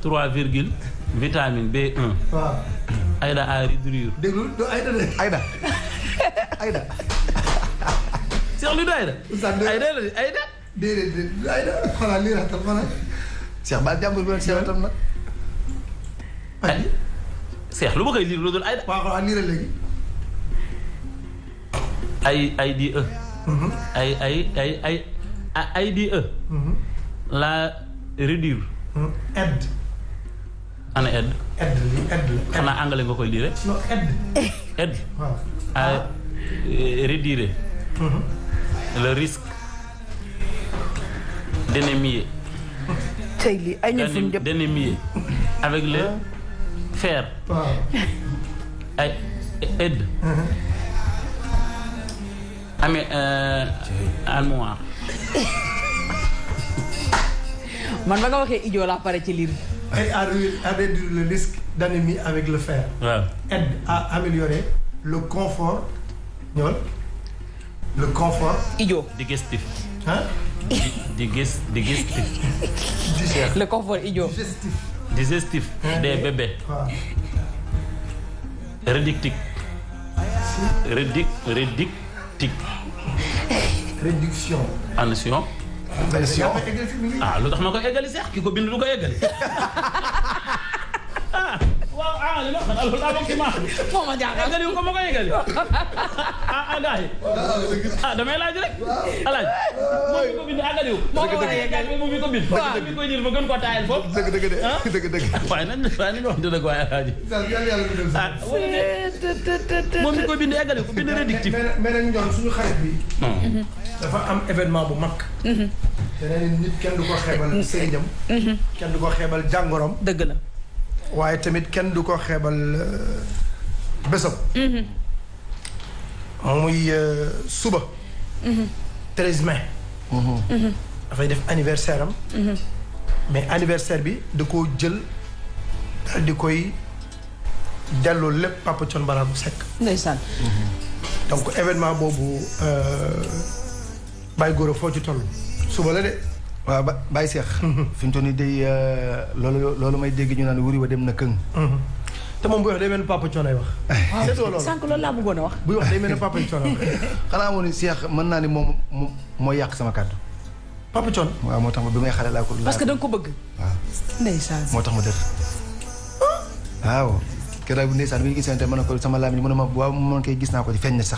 3 virgule vitamine B1. waaw. Aïda à réduire. déglu du Aïda de. Aïda. Cheikh lu du Aïda. Aïda la Aïda. déedéet du Aïda. xanaa lii ratal ma nag. Cheikh Ba jàmbur bi Cheikh tam nag. ay Cheikh lu ma koy lire lu dul Aïda. waaw waaw lii la léegi. ay di e. ay di e. la réduire. aide. ana aide. aide li aide la. xanaa anglais nga koy lire. non aide. aide. waaw. à réduire le risque d'anémie. tey lii ay ñun fu ñu jëm d'anémie avec le fer. waaw. ay aide. amee armoire. man ba nga waxee idiot laa pare ci liir. aide à réduire le risque d'anémie avec le fer. waaw. aide à améliorer le confort. ñool le confort. idiot. digestif. ah. digestif. le confort idiot. digestif. digestif des bébés. waaw. réductique. réductique. réduction. attention. ah lu tax ma koy eggali Seex ki ko bind lu ko eggali. ah waaw li ma xam loolu daa bokk ci maa. moo ma jaaxal eggali wu ko ma koy eggali. gars yi. damay laaj rek. alaaj moom mi ko bind eggali wu. moo ko war a eggali moom mi ko bind. waaw mi koy jël ma gën koo taayal foofu. dëgg. waaye nañ wax dëgg waaye alaaji. moom mi koy bind eggali ko bind réductif. mais nag ñoom suñu xarit bi. dafa am événement bu mag. te nee nit kenn du ko xeebal sëriñam. kenn du ko xeebal jàngorom. dëgg la. waaye tamit kenn du ko xeebal bésam. muy suba. 13 mai. dafay def anniversaire am. mais anniversaire bi da koo jël daal di koy delloo lépp Papa Thione Ballago Seck. ndeysaan. donc événement boobu Baye Gora foo ci toll. suba la de. waaw Baye Cheikh. fi mu toll nii day loolu may dégg ñu naan wuri wa dem na këng. te moom buy wax day mel ni Papa Thione ay wax. c'est loolu sànq loolu laa bëggoon a wax. buy wax day mel ni Papa Thione wax. xanaa amoon ni Cheikh mën naa ni moom mooy yàq sama kàddu. Papa Thione. waaw moo tax ma bi may xale laa ko. parce que da nga ko bëgg. waaw ndeysaan. moo tax ma def. waaw. keroog ndeysaan bi ñu gisante mën na ko sama laam yi mën na ma waaw man koy gis naa ko ci feeñ na ci.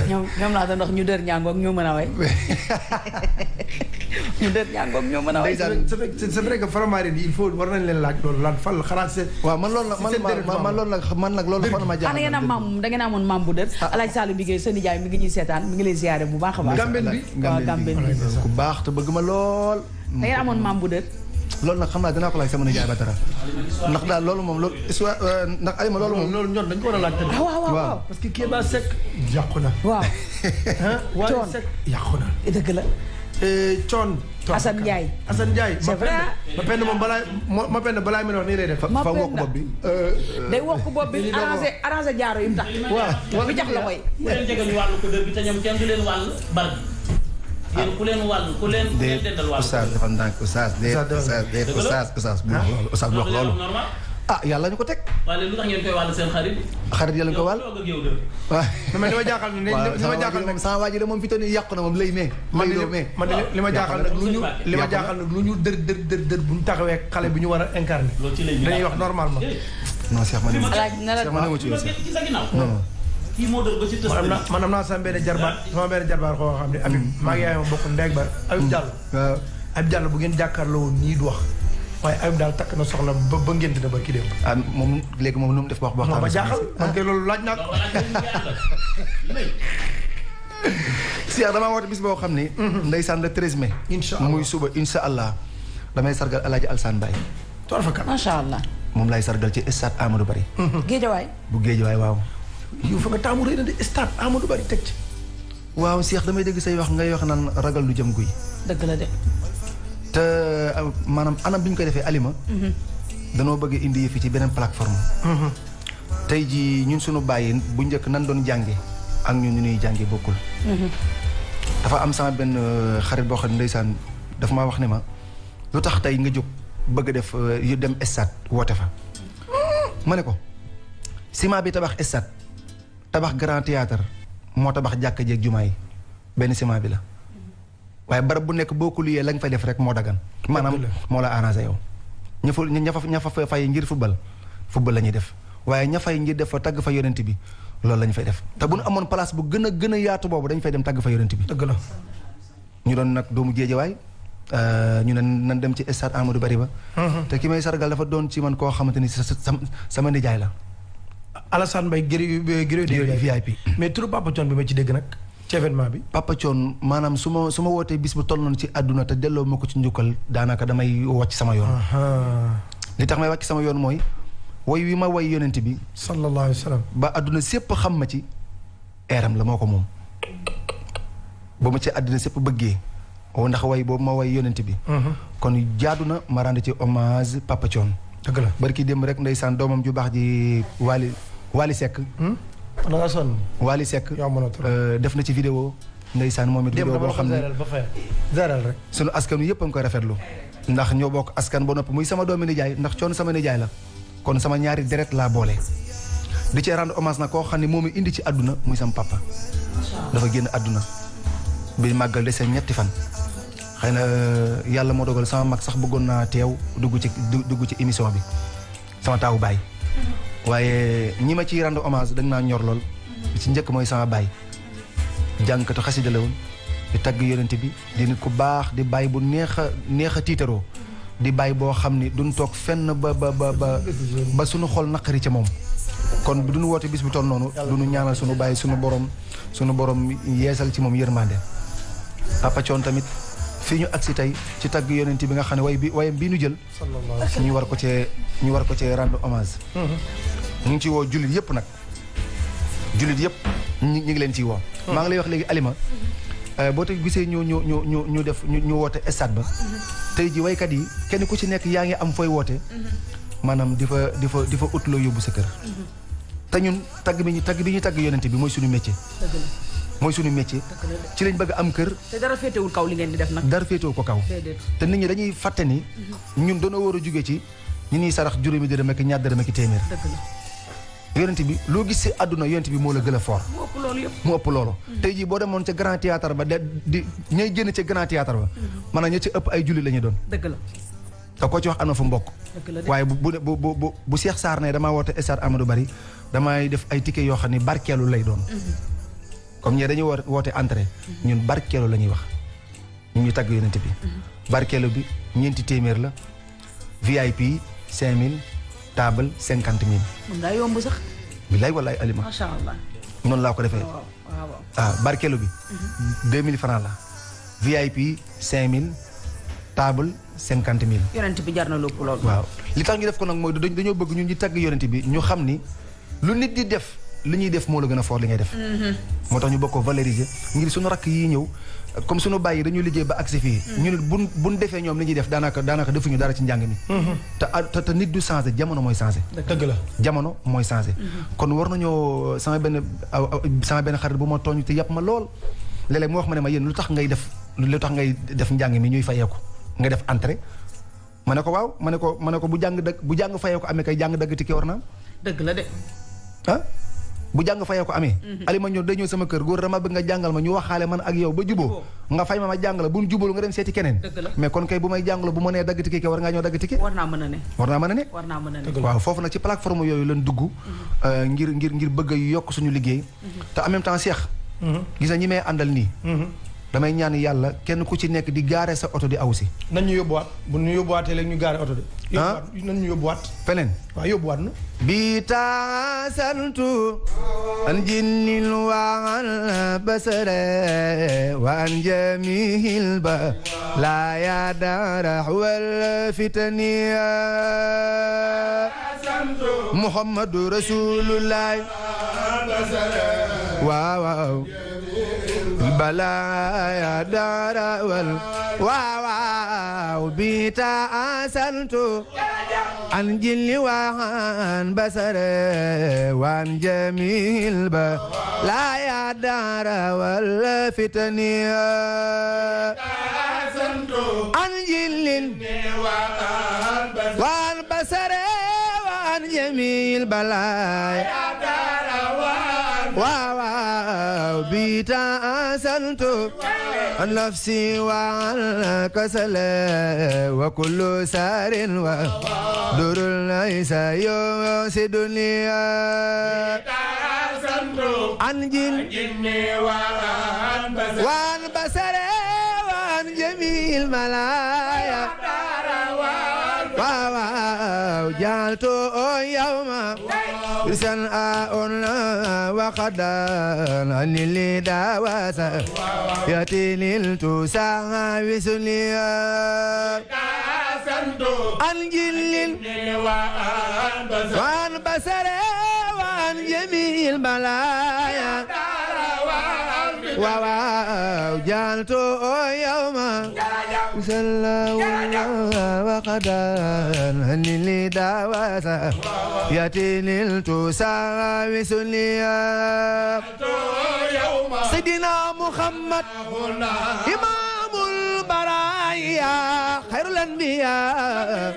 ñoom laa doon wax ñu dër ñaangoog ñoo mën a way. ñu dër ñaangoog ñoo mën a way. c'est vrai que Faramareen yi il faut war nañ leen laaj loolu lan fan xanaa c'est. waaw man loolu da ngeen amoon maam bu dër. Alaaji Sall bi sa nijaay mi ngi ñuy seetaan mi ngi lay ziyaare bu baax a baax. Gambeen bi waaw Gambeen bi. ku baax te bëgg ma lool. da ngeen amoon maam bu dër. loolu nag xam naa dinaa ko laaj sama nijaay ba dara ndax daal loolu moom loolu histoire ndax ay ma loolu moom loolu ñoom dañ ko war a laaj tamit. waaw parce que Kéba Seck yàqu na. waaw. Waaye Seck yàqu na. dëgg la. Thione. Assane Ndiaye. Assane Ndiaye. c'est vrai. ma penn moom balaa mën a wax nii lay def. ma fa wokk bopp bi. day wokk bopp bi arrangé jaaro yi mu tax. waaw bi jax la koy. ku leen jege ñu wàllu ko dër bi te ñoom kenn du leen wàll bar bi. yéen ku leen wàll ku leen dendal wàll. Oustaz dafa ndànk Oustaz bu wax loolu. ah yàlla ñu ko teg. waaye lu tax ngeen koy wàll seen xarit. xarit yàlla ñu ko wàll. mais li ma jaaxal ni li ma jaaxal nag sama waa ji de moom fi toll nii yàqu na moom lay mee. li ma jaaxal nag lu ñu dër bu ñu taxawee xale bi ñu war a incarner. dañuy wax normalement. non Cheikh ma ne ma ci sa ginnaaw. kii moo dër ba ci tës. man am naa sama benn jarbaat koo xam ne Habib maa ngi yaay ma bokk ndeeg ba Habib Diallo. Habib Diallo bu ngeen jàkkaarloo woon nii du wax waaye Habib daal takk na soxna ba ngénte na ba kii dem. ah moom léegi moom nu mu def ba wax. ma jaaxal man kay loolu laaj naa ko. Cheikh damaa woote bis boo xam ni. ndeysaan le 13 mai. incha allah muy suba incha allah damay sargal El Hadj Alsane Mbaye. tool fa kan. macha allah. moom laay sargal ci stade Amadou Barry. Géejawaay. bu Géejawaay waaw. yow fa nga taamu rëy na de stade Amadou Barry teg ci. waaw Cheikh damay dégg say wax ngay wax naan ragal lu jëm guy. dëgg la de. te maanaam anam bi ñu koy defee alima. danoo bëgg indi yëf ci beneen plateforme. tey jii ñun suñu bàyyi bu njëkk nan doon jànge ak ñun ñu ñuy jànge bokkul. dafa am sama benn xarit boo xam ne ndeysaan dafa maa wax ne ma lu tax tey nga jóg bëgg def yu dem stade woote fa. ma ne ko ciment bi tabax stade tabax grand théâtre moo tabax jàkka jeeg jumaa yi benn ciment bi la waaye barab bu nekk boo ko liyee la nga fay def rek moo dagan maanaam moo la arrangé yow ña fa fay ngir football la ñuy def waaye ña fay ngir def fa tagg fa yonent bi loolu la ñu fay def te bu ñu amoon place bu gën a yaatu boobu dañ fay dem tagg fa yonent bi dëgg la ñu doon nag doomu Géejawaay ñu ne nan dem ci stade Amadou Barry ba te ki may sargal dafa doon ci man koo xamante ni sama nijaay la Alassane Mbaye gërë VIP mais turu Papa Thione bi ma ci dégg nag ci événement bi Papa Thione maanaam su ma wootee bis bu toll noonu ci àdduna te delloo ma ko ci njukkal daanaka damay wàcc sama yoon li tax may wàcc sama yoon mooy woy wi ma woy yonent bi sallallahu alayhi wa sallam ba àdduna sépp xam ma ci eeram la moo ko moom ba ma ci àdduna sépp bëggee ndax way boobu ma way yonent bi kon jaadu na ma rendre ci hommage Papa Thione dëgg la barki démb rek ndeysaan doomam ju baax ji Wally Seck da nga sonn Wally Seck def na ci vidéo ndeysaan moom it vidéo boo xam ne zaral rek sunu askan wi yëpp a ngi koy rafetlu ndax ñoo bokk askan ba noppi muy sama doomi nijaay ndax Thione sama nijaay la kon sama ñaari deret laa boole di ci rendre hommage nag koo xam ne moom indi ci àdduna muy sama papa dafa génn àdduna bi màggal dese ñetti fan xëy na yàlla moo dogal sama mag sax bëggoon naa teew dugg ci émission bi sama taawu baay waaye ñi ma ciy rendre hommage dañ naa ñor lool ci njëkk mooy sama baay jànkatu xasida la woon di tagg yonent bi di nit ku baax di baay bu neex a tiitaroo di baay boo xam ni duñ toog fenn ba suñu xol naqari ca moom kon bu duñu woote bis bu toll noonu duñu ñaanal suñu baay suñu borom yeesal ci moom yërmande Papa Thione tamit fii ñu agsi tey ci tagg yonent bi nga xam ne wayam bii ñu jël ñu war ko cee rendre hommage ñu ngi ci woo jullit yëpp nag jullit yëpp ñu ngi leen ciy woo maa ngi lay wax léegi Alima boo te gisee ñu woote stade ba tey ji waykat yi kenn ku ci nekk yaa ngi am fooy woote maanaam di fa ut loo yóbbu sa kër te ñun tagg bi ñu tagg yonent bi mooy suñu métier mooy suñu métier ci lañ bëgg am kër te dara féetewul kaw li ngeen di def nag dara féetewul ko kaw te nit ñi dañuy fàtte ni ñun doona war a jóge ci ñu ñuy sarax juróomi dërëm ak ñaar dërëm ak téeméer yonent bi loo gis si àdduna yonent bi moo la gën a fort mu ëpp loolu tey jii boo demoon ca grand théâtre ba di ñay génn ca grand théâtre ba maanaam ña ci ëpp ay julli la ñu doon dëgg la te koo ci wax am na fu mbokk waaye bu Cheikh Sarr ne damaa woote stade Amadou Barry damay def ay ticket yoo xam ne barkeelu lay doon comme ñee dañuy woote entrée ñun barkeelu la ñuy wax ñu tagg yonent bi barkeelu bi ñeenti téeméer la VIP 5000 table 50 000. mën ngaa yomb sax. bilaay walaay Alima. macha allah. noonu laa ko defee. waaw barkeelu bi. 2000 francs la. VIP 5000 table 50 000. yonent bi jar na lépp loolu. waaw li tax ñu def ko nag mooy dañoo bëgg ñun ñu tagg yonent bi ñu xam ni lu nit di def li ñuy def moo la gën a fort li ngay def. moo tax ñu bëgg ko valoriser ngir suñu rakk yii ñëw comme suñu bàyyi dañuy liggéey ba agsi fii. ñu ne buñ defee ñoom li ñuy def daanaka defuñu dara ci njàng mi. te nit du changé jamono mooy changé. dëgg la jamono mooy changé. kon war nañoo sama benn xarit bu ma tooñ te yàpp ma lool léeg-léeg mu wax ma ne ma yéen lu tax ngay def njàng mi ñuy fayeeku nga def entrée. ma ne ko waaw ma ne ko bu jàng fayeeku amee kay jàng dagg ticket war na am. dëgg la de. ah bu jàng fayee ko amee. Alima ñëw day ñëw sama kër góor dama bëgg nga jàngal ma ñu waxaale man ak yow ba juboo nga fay ma jàngala bu ñu jubalu nga dem seeti keneen. mais kon kay bu may jàngalo bu ma nee dagg ticket war ngaa ñëw dagg ticket. war naa mën a ne. waaw foofu nag ci plateforme yooyu lañ dugg. ngir bëgg a yokk suñu liggéey. te en même temps Cheikh. gis na ñi may àndal nii. damay ñaan yàlla kenn ku ci nekk di gaare sa oto di aw si. nañ ñu yóbbuwaat bu ñu yóbbuwaatee léegi ñu gaare oto de. nañ ñu yóbbuwaat. feneen. waaw yóbbuwaat na. bi taasantu an jinnil waal basare wa an jamihil ba la ya dara wal fitaniya muhammadu rasulullah waaw bala ya dara wal waaw بيتا أسنت عن جل وعن بصر وعن جميع لا يا دار والفتن عن جل وعن بصر وعن جميع البلايا واو بيتا أسنت عن نفسي وعن كسل وكل سار ودر ليس يوسدني عن جن وعن بصر وعن جميع الملايا واو جعلت يوم رسل أنا وقدان عن اللي داواسا يأتي للتوسع وسليا عن جل وعن بصر وعن جميع البلايا واو جعلت يوم صلى وقدان عن اللي داواسا يأتي للتوسع وسليا سيدنا محمد إمام البرايا خير الأنبياء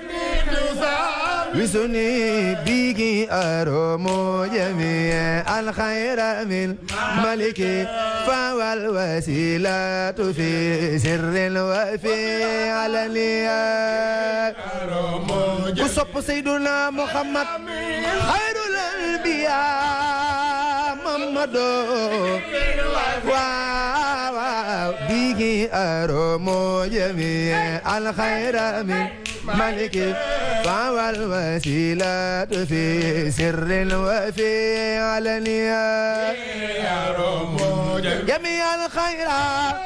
وسني بيجي أرومو جميع الخير من ملكي فهو الوسيلة في سر وفي علنية وصف سيدنا محمد خير الأنبياء محمد واو بيجي أرومو جميع الخير من ملك فهو الوسيلة في سر وفي علنية جميع الخيرات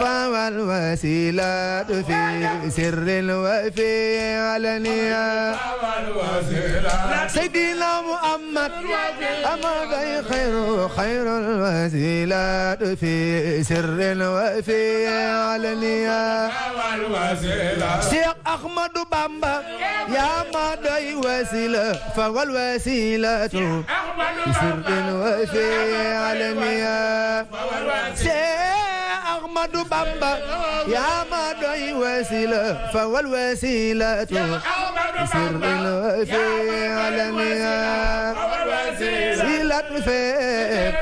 فهو الوسيلة في سر وفي علنية سيدنا محمد أما خير الوسيلة في سر وفي علنية شيخ أحمد بامبا يا مدعي وسيلة فهو الوسيلة في سر وفي علنية أحمد بامبا يا مدعي وسيلة فهو الوسيلة سر في علنية سيلة في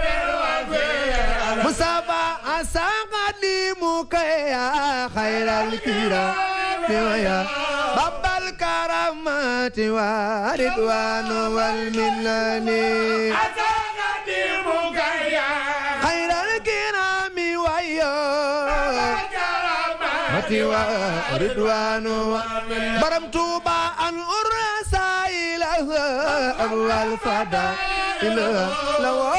مصابة أساقديمك يا خير الكرام يا باب الكرامات ورضوان والمنان أساقديمك يا خير الكرام ويا ورضوان برمتوبا أن أرسائل أول فدا لو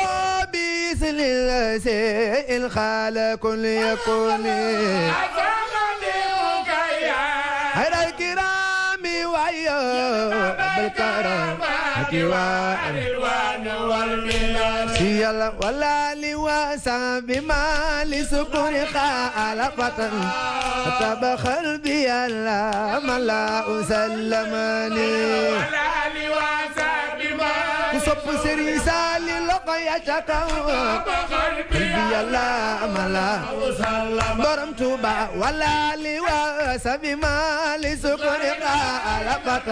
بيسل السيء الخالق يكون خير الكرام ويا بالكرم ورضوان والمنان سيال ولا لواسا بما لسكون خالقة تبخل بي الله ملا أسلمني ولا لواسا بما كسب سريسال لقيتك بي الله ملا برمتوبا ولا لواسا بما لسكون خالقة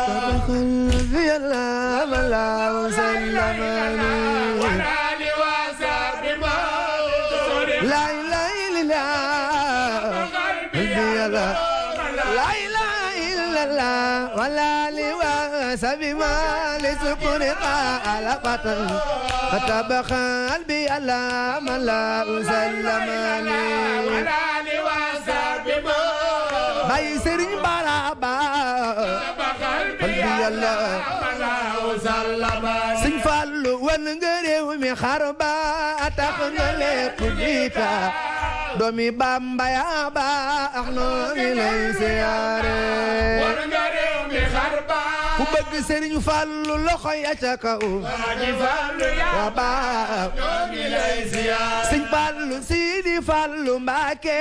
تبخل بي الله ملا أسلمني ولا لواسا بما لا إله إلا الله لا إله إلا الله ولا لواس بما لسكون قلقة كتب قلبي الله ما لا أسلمني ولا لواس بما بيسر برابا قلبي الله ما لا أسلمني سنفال ونغري ومي خربا أتخنلي قديتا domi Bamba ya baax noo ngi lay siyaare war nga réew mi xar baax ku bëgg Serigne Fallou loxo ya ca kaw wa baax Sëñ Fallou Sidi Fallou Mbàkke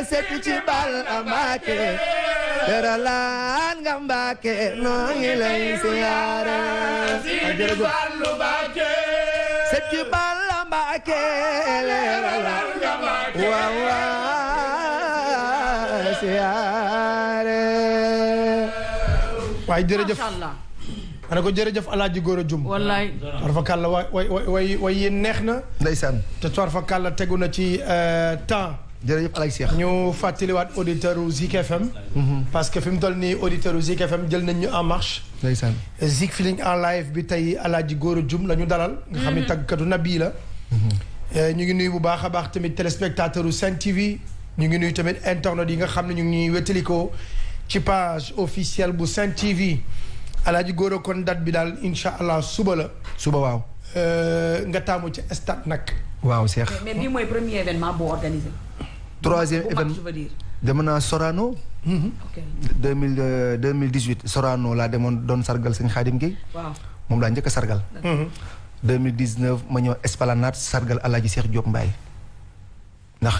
setu ci Balla Mbàkke teralaan nga Mbàkke noo ngi lay siyaare Sidi Fallou Mbàkke setu ci Balla Mbàkke teralaan nga Mbàkke waaw siyaare waaye jërëjëf ma ne ko jërëjëf Alaaji Gora Dioum wallaay toor fa kàlla way yéen neex na ndeysaan te toor fa kàlla tegu na ci temps jërëjëf Alaaji Cheikh ñu fàttaliwaat auditeur u Zik FM parce que fi mu toll nii auditeur u Zik FM jël nañ ñu en marche ndeysaan Zik Feeling en live bi tey Alaaji Gora Dioum la ñu dalal nga xam ne tàggkatu nabi la ñu ngi nuyu bu baax a baax tamit téléspectateur u Sen TV ñu ngi nuyu tamit internet yi nga xam ne ñu ngi ñuy wétalikoo ci page officielle bu Sen TV Alaaji Gora kon date bi daal incha allah suba la suba waaw nga taamu ci stade nag waaw Cheikh mais bii mooy premier événement boo organisé. troisième événement je veux dire. dem naa Sorano ok 2018 Sorano laa demoon doon sargal sëñ Xaadim Gueye waaw. moom laa njëkk a sargal 2019 ma ñëw Esplanade sargal Alaaji Cheikh Diop Mbaye ndax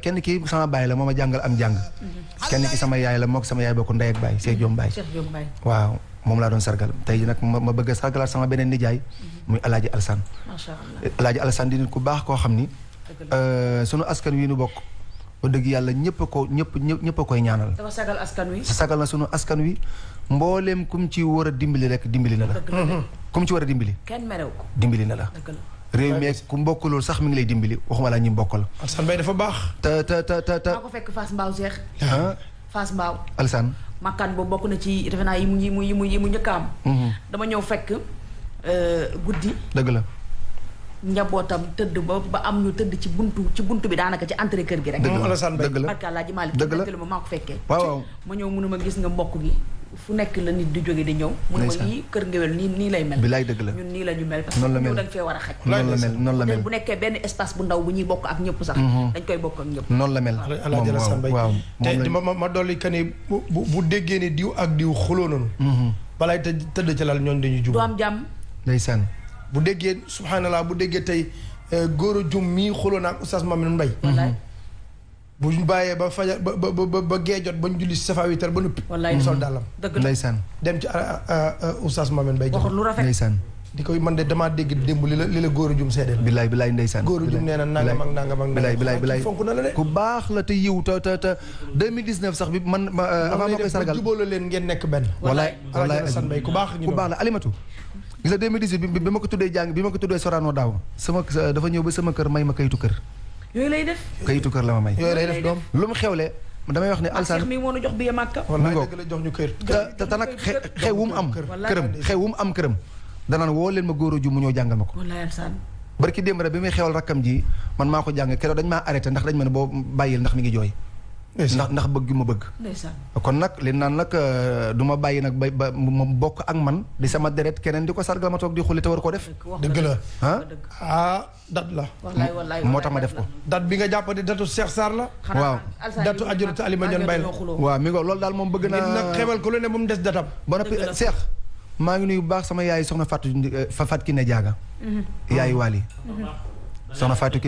kenn kii sama baay la moo ma jàngal am jàng kenn ki sama yaay la mook sama yaay bokk ndey ak baay Cheikh Diop Mbaye Cheikh Diop Mbaye. waaw moom laa doon sargal tey nag ma bëgg a sargalaat sama beneen nijaay muy Alaaji Alsaan macha allah. Alaaji Alsaan di nit ku baax koo xam ni sunu askan wi nu bokk ba dëgg yàlla ñëpp a koy ñaanal dafa sagal askan wi. sagal na sunu askan wi mbooleem kum ci war a dimbali rek dimbali na la kum ci war a dimbali kenn merew ko. dimbali na la dëgg la. réew mi ku mbokkulul sax mi ngi lay dimbali waxuma laa ñi mbokkal Alsaan Bay dafa baax te maa ko fekk Fass Mbao Cheikh. Fass Mbao. Alsaan makkaan boobu bokk na ci defe naa yi mu njëkk a am. dama ñëw fekk guddi. dëgg la njabootam tëdd ba am ñu tëdd ci buntu bi daanaka ci entrée kër gi rek. dëgg la Alassane Mbaye dëgg la barka Alaaji Maalik dëgg la ma maa ko fekkee. waaw ma ñëw mënu ma gis nga mbokk gi fu nekk la nit di jóge di ñëw. mënu ma lii kër ngewel nii lay mel. bilaay dëgg la ñun nii la ñu mel. parce que noonu la ñëw mel dañ fee war a xaj. noonu la mel bu nekkee benn espace bu ndaw bu ñuy bokk ak ñëpp sax. dañ koy bokk ak ñëpp. noonu la mel Alaaji Alassane Mbaye waaw te ma dolli que ni bu déggee ni diw ak diw xuloo nañu balaay tëdd ci lal ñoon dañuy jub du am jàmm. ndeysaan bu déggee subhanallah bu déggee tey Gora Dioum mii xuloo na ak Oustaz Mamadou Mbaye wallaay bu ñu bàyyee ba fajar ba gee jot ba ñu julli si safa witar ba nuppi wallaay mu sol dàllam dëgg la ndeysaan dem ci Oustaz Mamadou Mbaye waxul lu rafet. ndeysaan di koy man de damaa dégg démb li la Gora Dioum seedeel bilaay ndeysaan Gora Dioum nee na nangam ak nangam ak nangam bilaay fonk na la de ku baax la te yiw te 2019 sax bi man avant ma koy sargal jubóo la leen ngeen nekk benn wallaay Alaaji Alassane Mbaye ku baax ku baax la alimatu gis nga 2018 bi ma ko tuddee bi ma ko tuddee Sorano daaw dafa ñëw ba sama kër may ma kayitu kër yooyu lay def. kayitu kër la ma may yooyu lay def doom lu mu xewle damay wax ne Alsaan Alsaan mi moo nu jox bi Makka. wallaay dëgg la jox ñu kër te nag xew wu mu am këram danaan woo leen ma Gora Dioum mu ñëw jàngal ma ko wallaay Alsaan. barki démb rek bi muy xewal rakkam ji man maa ko jàng keroog dañ maa arrêté ndax dañ ma ne boo bàyyil ndax mi ngi jooy ndax bëgg ma bëgg ndeysaan. kon nag li naan nag du ma bàyyi nag ba ma bokk ak man di sama deret keneen di ko sargal ma toog di xulli te war koo def dëgg la ah dat la wallaay moo tax ma def ko dat bi nga jàpp di datu Cheikh Sarr la waaw datu Adjaratou Alima Ndione Mbaye la waaw mi ngo loolu daal moom bëgg nit nag naa xewal ko lu ne bu mu des datam ba noppi Cheikh maa ngi nuyu bu baax sama yaay soxna Fatou Kiné Diaga yaay Waly soxna Fatou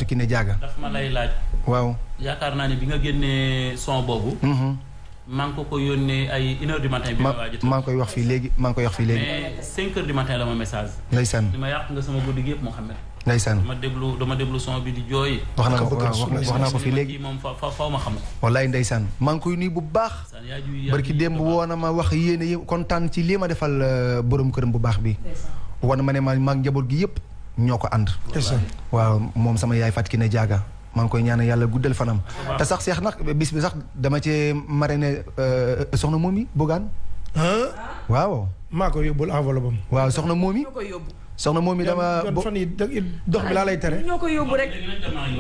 Kiné Diaga daf ma lay laaj waaw yaakaar naa ne bi nga génnee son boobu maa ngi ko yónnee ay 1h du matin bi ma waaj maa ngi koy wax fii léegi mais 5h du matin la ma message ndeysaan li ma yàq nga sama guddi gi yëpp Mouhamed ndeysaan dama déglu son bi di jooy wax naa ko fii léegi moom faw ma xam ko wallaay ndeysaan maa ngi koy nuyu bu baax barki démb woon na ma wax yéene yi kontaan ci lii ma defal borom këram bu baax bi woon ma ne maa ngi njaboot gi yëpp ñoo ko ànd waaw moom sama yaay Fatou Kiné Diaga maa ngi koy ñaanal yàlla guddal fanam te sax seex nag bis bi sax dama cee marraine soxna Momi Bougane waaw maa ko yóbbul enveloppe am waaw soxna Momi soxna Momi dama fan yi dox bi laa lay tere ñoo koy yóbbu rek.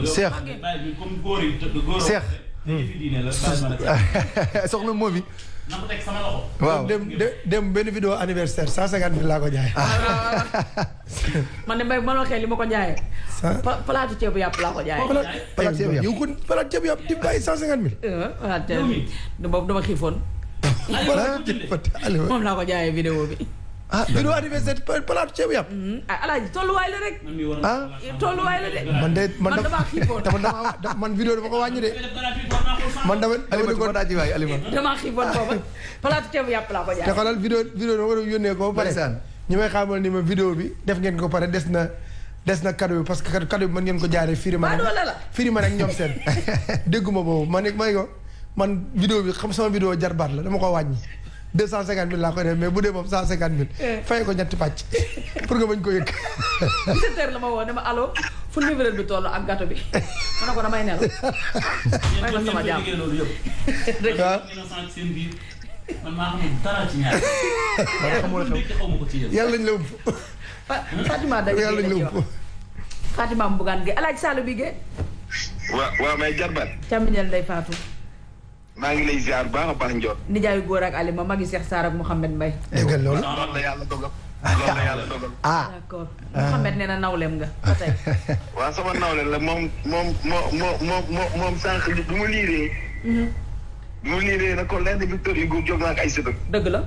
seex soxna Momi na ko teg sama loxo. waaw dem benn vidéo anniversaire 150 000 laa ko jaay. man de mbay ma waxee li ma ko jaayee. palaatu ceebu yàpp laa ko jaayee. palaatu ceebu yàpp yow kon palaatu ceebu yàpp di bàyyi 150 000. palaatu ceebu boobu dama xiifoon. moom laa ko jaayee vidéo bi. vidéo anniversaire palaatu ceebu yàpp. Alaaji tolluwaay la rek. tolluwaay la de. man damaa xiifoon. man vidéo dafa ko wàññi de. man dama ko daa ci waay Alima. damaa xiifoon booba palaatu ceebu yàpp laa ko jaayee. te xoolal vidéo dama ko yónnee ko ba pare. ñi may xamal ni ma vidéo bi def ngeen ko pare des na cadeau bi parce que cadeau bi mën ngeen ko jaaree firi man ak ñoom seen dégguma boobu man vidéo bi xam sama vidéo jarbaat la dama ko wàññi 250 000 laa koy def mais bu dee moom 150 000 fay ko ñetti pàcc pour nga bañ ko yëg 17h la ma woo ne ma allo fu livreur bi toll ak gâteau bi ma ne ko damay nelaw may ma sama jàmm man maa xamul dara ci ñaar. yàlla nañ la ëpp. Fatima dañu yàlla nañ la ëpp. Fatima mu bugaan Gueye Alaaji Sall bi Gueye. waaw may jarbaat. càmmiñal Ndeye Fatou. maa ngi lay ziar baax a baax Ndiol. nijaayu góor ak Alima magi Cheikh Sarr ak Mouhamed Mbaye. dégg nga loolu. loolu la yàlla dogal. loolu la yàlla dogal. d'accord Mouhamed nee na nawleem nga ba tey. waaw sama nawle la moom sànq bi mu liiree. bi mu liiree na ko lenn Victor Hugo jóg na ak ay sëtëm. dëgg la.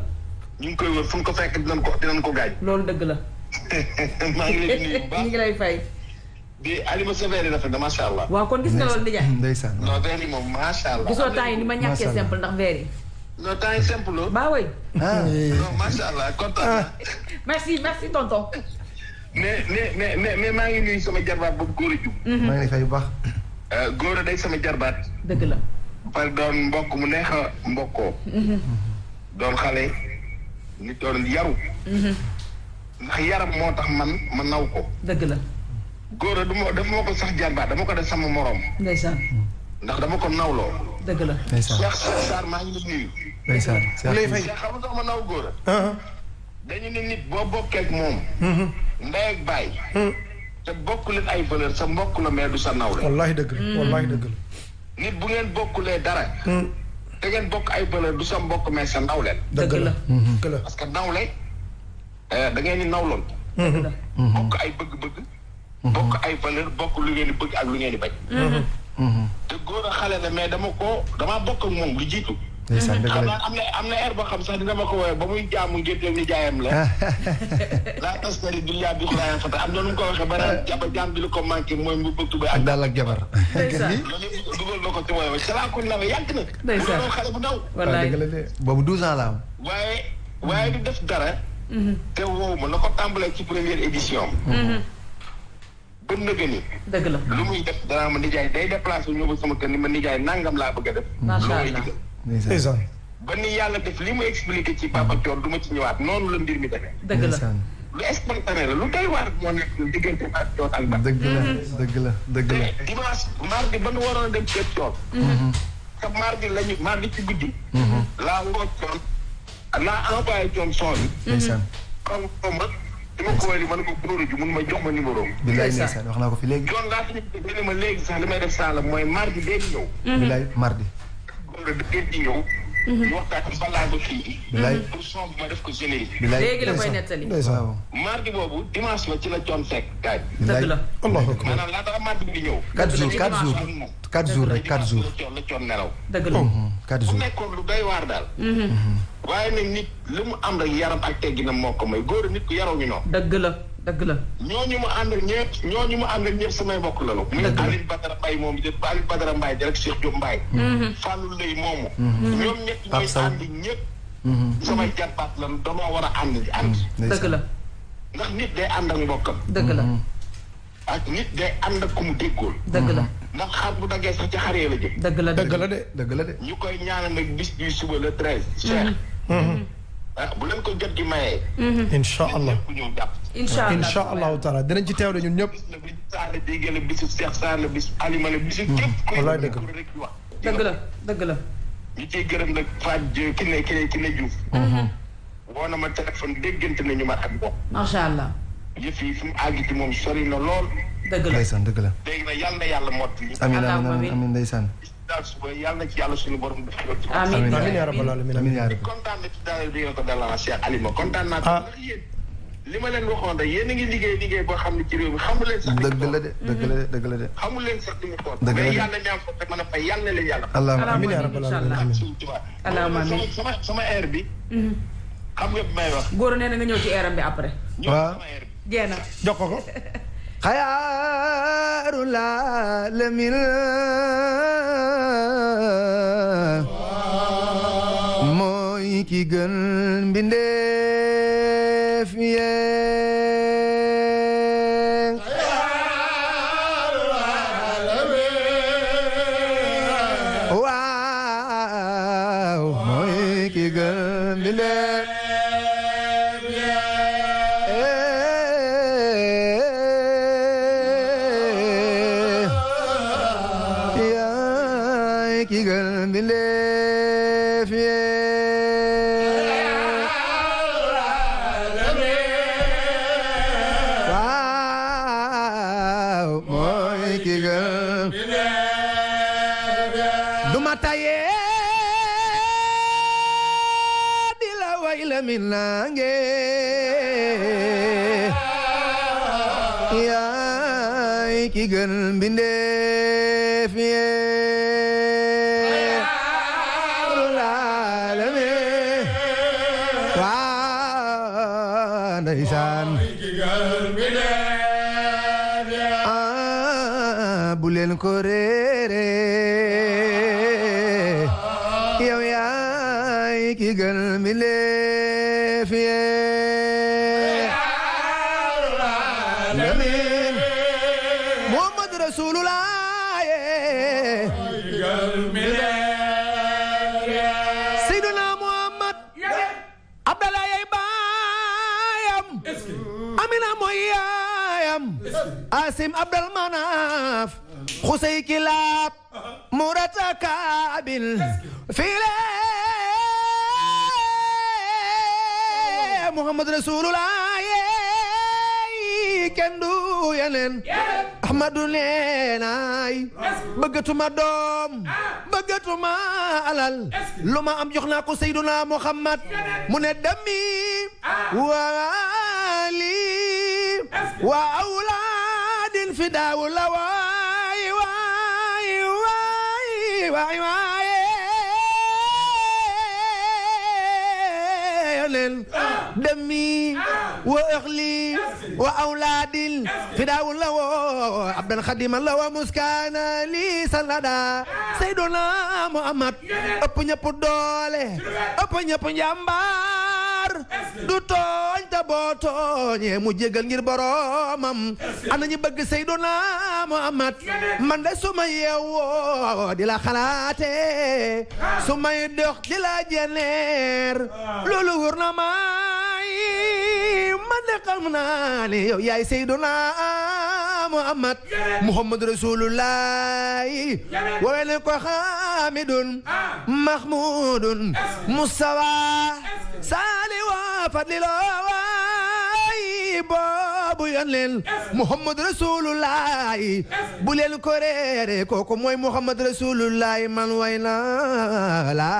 ñu ngi koy wër fu ñu ko fekk dinañ ko gaañ. loolu dëgg la. maa ngi lay nuyu bu baax ñu ngi lay fay. di Alima sa verre yi rafet na macha allah. waaw kon gis nga loolu nijaay. ndeysaan. non verre yi moom macha allah. gisoo temps yi ni ma ñàkkee simple ndax verre yi. non temps yi simple loo. baa way. non macha allah kontaan naa. merci tonton. mais maa ngi nuyu sama jarbaat boobu góor a jub. maa ngi lay fay bu baax. góor a day sama jarbaat. dëgg la. par doon mbokk mu neex a mbokkoo. doon xale nit doon yaru. ndax yaram moo tax man ma naw ko. dëgg la. góor a dafa ma ko sax jarbaat dama ko def sama morom. ndeysaan. ndax dama ko nawloo. dëgg la. ndeysaan Cheikh Sarr maa ngi lay nuyu. ndeysaan. lay fay. Cheikh xam nga ma naw góor a. dañu ne nit boo bokkee ak moom. ndey ak baay. te bokk leen ay valeur sa mbokk la mais du sa nawle. wallaahi dëgg la wallaahi dëgg la. nit bu ngeen bokkulee dara. te ngeen bokk ay valeur du sa mbokk mais sa nawle. dëgg la. dëgg la. parce que nawle da ngeen di nawloon. dëgg la. bokk ay bëgg-bëgg. bokk ay valeur bokk lu ngeen di bëgg ak lu ngeen di bañ. te góor a xale la mais damaa bokk ak moom lu jiitu. ndeysaan dëgg xam la. naa am na air boo xam sax dina ma ko woowee ba muy jaamu ngénte ni jaayam la. laa taskari dunya bi xulaayam fata am na nu mu ko waxee ba naan jaam bi lu ko manqué mooy mu bëgg tubé ak daal ak jabar. ndeysaan. loolu dugal na ko ci woowee ci laa ko nawee yàgg na. ndeysaan. bu doon xale bu ndaw. wallaay dëgg la de boobu 12 ans la am. waaye du def dara. te woowu ma na ko tàmbalee ci première édition. ba nëgë ni. dëgg la. lu muy def danaa ma nijaay day déplacé ñëw ba sama kër ni ma nijaay nangam laa bëgg a def. macha loolu allah. digal. ndeysaan. ba ni yàlla def li mu expliqué ci Papa Thione du ma ci ñëwaat noonu la mbir mi demee. dëgg la. ndeysaan. lu spontané la lu doy waar moo nekk diggante Papa Thione ak Ba. dëgg la dëgg la dëgg la. te dimanche mardi ba nu waroon a dem kër Thione. te mardi ci guddi. laa woo Thione laa envoyé Thione son bi. ndeysaan. comme dama ko wéy man ko góor ji mun ma jox ma numéro am. bilaay ndeysaan wax naa ko fi léegi. Thione laa fi ñu ma léegi sax li may def saa la mooy mardi bee di ñëw. bilaay mardi. góor a dëgg di ñëw. ñu waxtaan ci balaa ba fii. bilaay. pour son bi ma def ko générique. bilaay léegi la koy nettali. ndeysaan. waaw. mardi boobu dimanche la ci la Thione fekk gaay. dëgg la. allahu akbar. maanaam laata mardi bi di ñëw. 4 jours 4 jours 4 jours rek 4 jours. la Thione nelaw. dëgg la. 4 bu jours. nekkoon lu doy waar daal. waaye nag nit lu mu am rek yaram ak tegginam moo ko may góor nit ku yaroo ñu noonu. dëgg la. dëgg la. ñooñu mu àndal ñëpp samay mbokk la muy Aline Badara Mbaye moom Aline Badara Mbaye di rek Cheikh Diop Mbaye. Fallou Lay moomu. ñoom ñett ñooy ànd ñëpp. samay jarbaat lan dañoo war a ànd di ànd. dëgg la. ndax nit day ànd ak mbokkam. dëgg la. ak nit day ànd ak ku mu déggool. dëgg la. ndax xar bu daggee sax ci xaree la jëm. dëgg la. dëgg la de. dëgg la de. ñu koy ñaanal nag bis bi suba le 13. Cheikh. bu leen ko jot gi mayee. incha allah ñëpp ñëw jàpp. incha allahu taala dinañ ci teew de ñun ñëpp. bis la bisu Saar la déggee la bisu Cheikh Saar la bisu Alima la bisu képp. wallaay dëgg la rek wax. dëgg la. dëgg la. ñu ciy gërëm nag Fatou ki ne Diouf. woo na ma téléphone déggante nañu ma ak bopp. macha allah. yëf yi fi mu àgg ci moom sori na lool. dëgg la. ndeysaan dëgg la. léegi nag yàlla na yàlla mottali. amiin Allahumma amiin amiin ndeysaan. daal suba yàlla na ci yàlla suñu borom def ko ci. amiin amiin yaa rabbal alamin amiin yaa rabbi. kontaan na ci daal di nga ko dalal Cheikh Alima kontaan naa. ah ndax yéen li ma leen waxoon rek yéen a ngi liggéey boo xam ne ci réew mi xamu leen sax. dëgg la de. xamu leen sax li mu toll. dëgg la de mais yàlla ñaan ko te mën a fay yàlla na leen yàlla. allahumma amiin yaa rabbal aalamiin. sama air bi. xam nga bi may wax. góor nee na nga ñëw ci airam bi après. waaw sama air bi. jeena jox ko. xayaarul aalamiin mooy ki gën mbindeef yee. xayaarul aalamiin waaw mooy ki gën mbindeef ki gën mbindeef waaw mooy ki gën duma taye di la way la min nange yaay ki gën mbindeef ndeysaan bu leen ko réere yow yaay ki gën mbindeef lamin Muhammad Rasulullah Seydina Muhammad Abdallah Amina mooy yaayam Asim Abdal Manaf Xusey Kilaab Murata Kaabil File Muhammad Rasulullah kenn du yeneen Ahmadu neenaay bëggatuma doom bëggatuma alal lu ma am jox naa ko Seydina Muhammad mu ne dami wa awlaadin fidaawu la waay nen demi wa ahli wa awlaadin fidaawu la wa abdan xadiman la wa muskaana li sanada Seydina Muhammad ëpp ñëpp doole ëpp ñëpp njàmbaar du tooñ te boo tooñee mu jégal ngir boromam ana ñu bëgg Seydina Muhammad man de su ma yeewoo di la xalaate su may dox di la jeneer loolu wóor na may man de xam naa ne yow yaay Seydina Muhammad Muhammad Rasulullah wowe ne ko Hamidun Mahmudun Mustafa Sali wa Fadlilo waay boobu yoon leen Muhammad Rasulullah bu leen ko réere kooku mooy Muhammad Rasulullah man way na la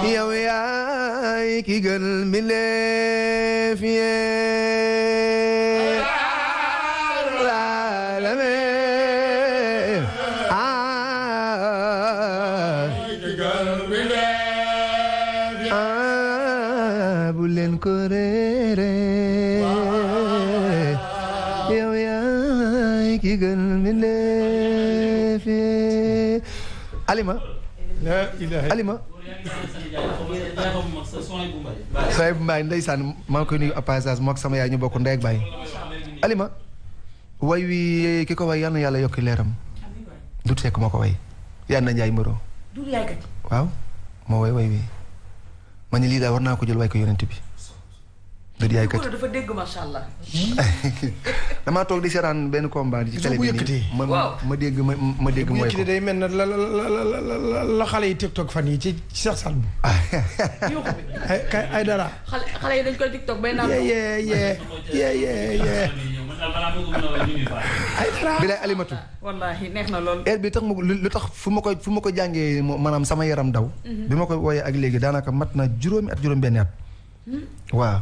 yow yaay ki gën mbindeef bu leen ko réere yow yaay ki gën mbindeef Alima Alima Soy bu Mbaay ndeysaan maa ngi koy nuyu passage mook sama yaay ñu bokk ndey ak baay Alima way wi ki ko way yal na yàlla yokki leeram dut fekk moo ko way yal na Njaay Mbaro waaw moo way wi ma ne lii daal war naa ko jël way ko yonent bi dëgg yaay kat dafa dégg macha allah. damaa toog di seetaan benn combat ci télé bi nii ma dégg ma dégg mooy ko day mel na la xale yi TikTok fan yi ci Cheikh Salm ay dara xale yi dañ koy TikTok bay naan yee ay dara bi lay Alimatu wallaahi neex na lool. bi tax lu tax fu ma ko jàngee maanaam sama yaram daw bi ma ko woyee ak léegi daanaka mat na juróomi at juróom benni at waaw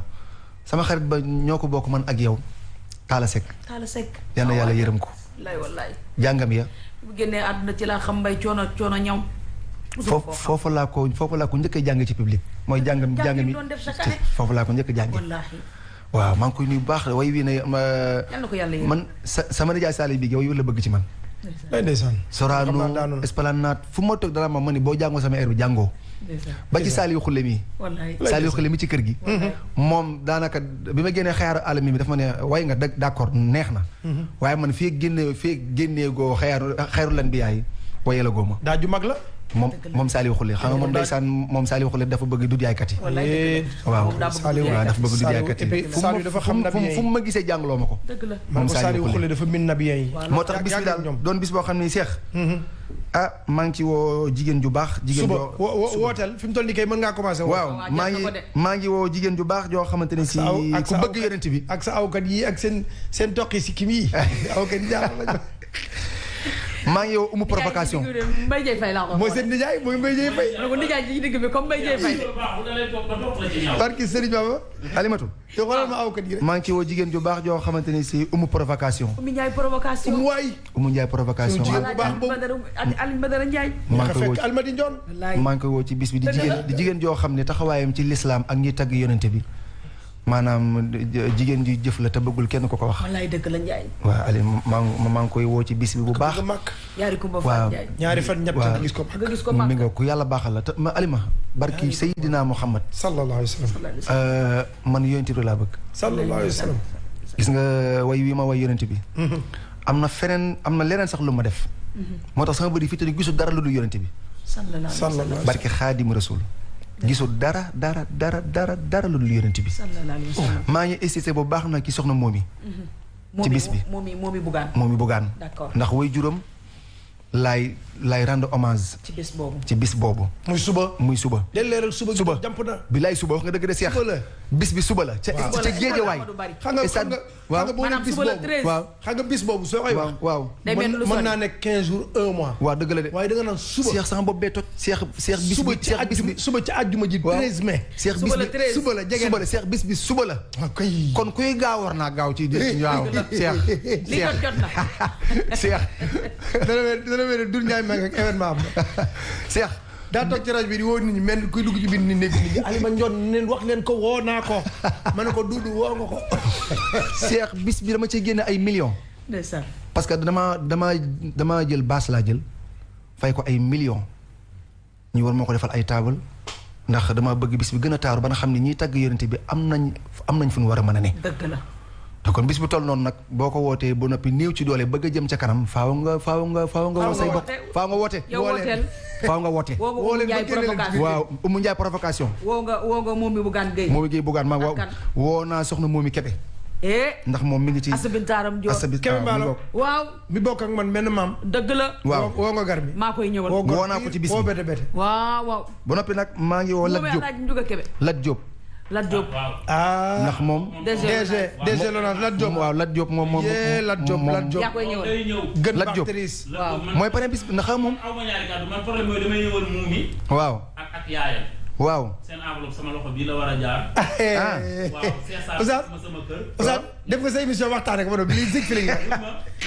sama xarit ba ñoo ko bokk man ak yow Talla Seck. Talla Seck. yal na yàlla yërëm ko. wallaay. jàngam ya. bu génnee àdduna ci laa xam mbay coono ñaw. foofu laa ko njëkk a jàng ci public. mooy jàng mi foofu laa ko njëkk a jàng. waaw maa ngi koy nuyu bu baax way wii ne man sama nijaay Saliou bi way la bëgg ci man. ndeysaan. Sorano Esplanade fu ma toog dara ma ni boo jàngoo sama air bi jàngoo. ba ci Saliou Khoule mi. Saliou Khoule mi ci kër gi. moom daanaka bi ma génnee xayaaru alami bi dafa ma ne way nga d'accord neex na. waaye man fii génnee goo xayaaru lan bi yaay waye la góoma. daa ju mag la. moom Saliou Khoule xam nga moom ndeysaan moom Saliou Khoule dafa bëgg du jaaykat yi. waaw dafa bëgg du jaaykat yi. fu mu ma gisee jàngloo ma ko. moom Saliou Khoule dafa min nabiyen yi. moo tax bis bi daal doon bis boo xam ne Cheikh. maa ngi ci woo jigéen ju baax. jigéen joo wooteel fi mu toll nii kay mën ngaa commencé. waaw maa ngi woo jigéen ju baax joo xamante ne si ku bëgg yonent bi. ak sa awkat yi ak seen toqi si kim yi awkat yi jaaxal lañu. maa ngi yow umu provocation. Mbaye Dieye Faye laa ko. mooy seen nijaay mooy Mbaye Dieye Faye. ko nijaay ji digg bi comme Mbaye Dieye Faye. barki Serigne Baba. Alimatu. yow xoolal ma awkat yi rek. maa ngi ci woo jigéen ju baax joo xamante ne si umu provocation. Oumy Ndiaye provocation. Umu Ndiaye provocation. Alioune Badara Ndiaye. maa ngi koy woo Almadi Ndion. maa ngi koy woo ci bis bi di jigéen joo xam ne taxawaayam ci lislaam ak ñi tagg yonente bi maanaam jigéen ji jëf la te bëggul kenn ko ko wax. wallaay dëgg la Ndiaye. waaw Aliou maa ngi koy woo ci bis bi bu baax. waaw ñaari fan ñett nga gis ko. mi nga ku yàlla baaxal la te ma Alima barki Seydina Muhammad. sallallahu alayhi wa sallam. man yonent bi laa bëgg. sallallahu alayhi wa sallam. gis nga way wi ma way yonent bi. am na leneen sax lu ma def. moo tax sama bëri fii te ni gisul dara lu dul yonent bi. sallallahu barki Xaadim Rasul. gisul dara lu dul yonent bi. maa ngi insisté bu baax nag ki soxna Momi. ci bis bi Momi Bougane. d'accord ndax way juróom laay rendre hommage. ci bis boobu. muy suba. del leeral suba jàmp na. bi laay suba wax nga dëgg de Seex. bis bi suba la. ca Géejawaay. xam nga boo bis boobu. waaw xam nga bis boobu soo koy wax. waaw mën naa nekk 15 jours 1 mois. waaw dëgg la de. waaye da nga naan suba. Seex sama bopp bee toj. Seex bis bi suba ci àjjuma ji 13 mai. Seex bis bi suba la jege na Seex bis bi suba la. kon kuy gaaw war naa gaaw ci waaw Seex. dana mel ne Doudou Ndiaye Mbengue ak événement am. Seex. daa toog ci rajo bi di woo nit ñi mel ni kuy dugg ci biir nit ñi Alima Ndione neen wax leen ko woo naa ko ma ne ko Doudou woo nga ko. Seex bis bi dama ci génne ay millions. ndeysaan. parce que dama jël baas laa jël fay ko ay millions ñu war moo ko defal ay table ndax dama bëgg bis bi gën a taaru ba nga xam ne ñiy tagg yonent bi am nañ fu ñu war a mën a ne. dëgg la. te kon bis bu toll noonu nag boo ko wootee ba noppi néew ci doole bëgg a jëm ca kanam faaw nga woo say bokk faaw nga woote. faaw nga woote. woo nga waaw Oumou Ndiaye provocation. woo nga Momi Bougane Gueye. Momi Gueye Bougane maa woo naa soxna Momi Kebe. ndax moom mi ngi ci Asabintaaram Diop. Kebe Mballo waaw. mi bokk ak man benn maam. dëgg la. waaw woo nga gar mi. maa koy ñëwal. woo naa ko ci bis bi woo bete bete. waaw. ba noppi nag maa ngi woo Lat Diop. Lat Diop. ndax moom. DG Lonase Lat Diop. waaw Lat Diop moom. Lat Diop. yaa koy ñëwal. gën Lat Diop waaw. mooy pare bis ndax moom. aw ma ñaari kàddu man problème mooy damay ñëwal Momi. waaw. ak yaayam. waaw. seen enveloppe sama loxo bii la war a jaar. waaw sama kër. Oustaz def nga sa émission waxtaan ak ma doon lii zig fi nga.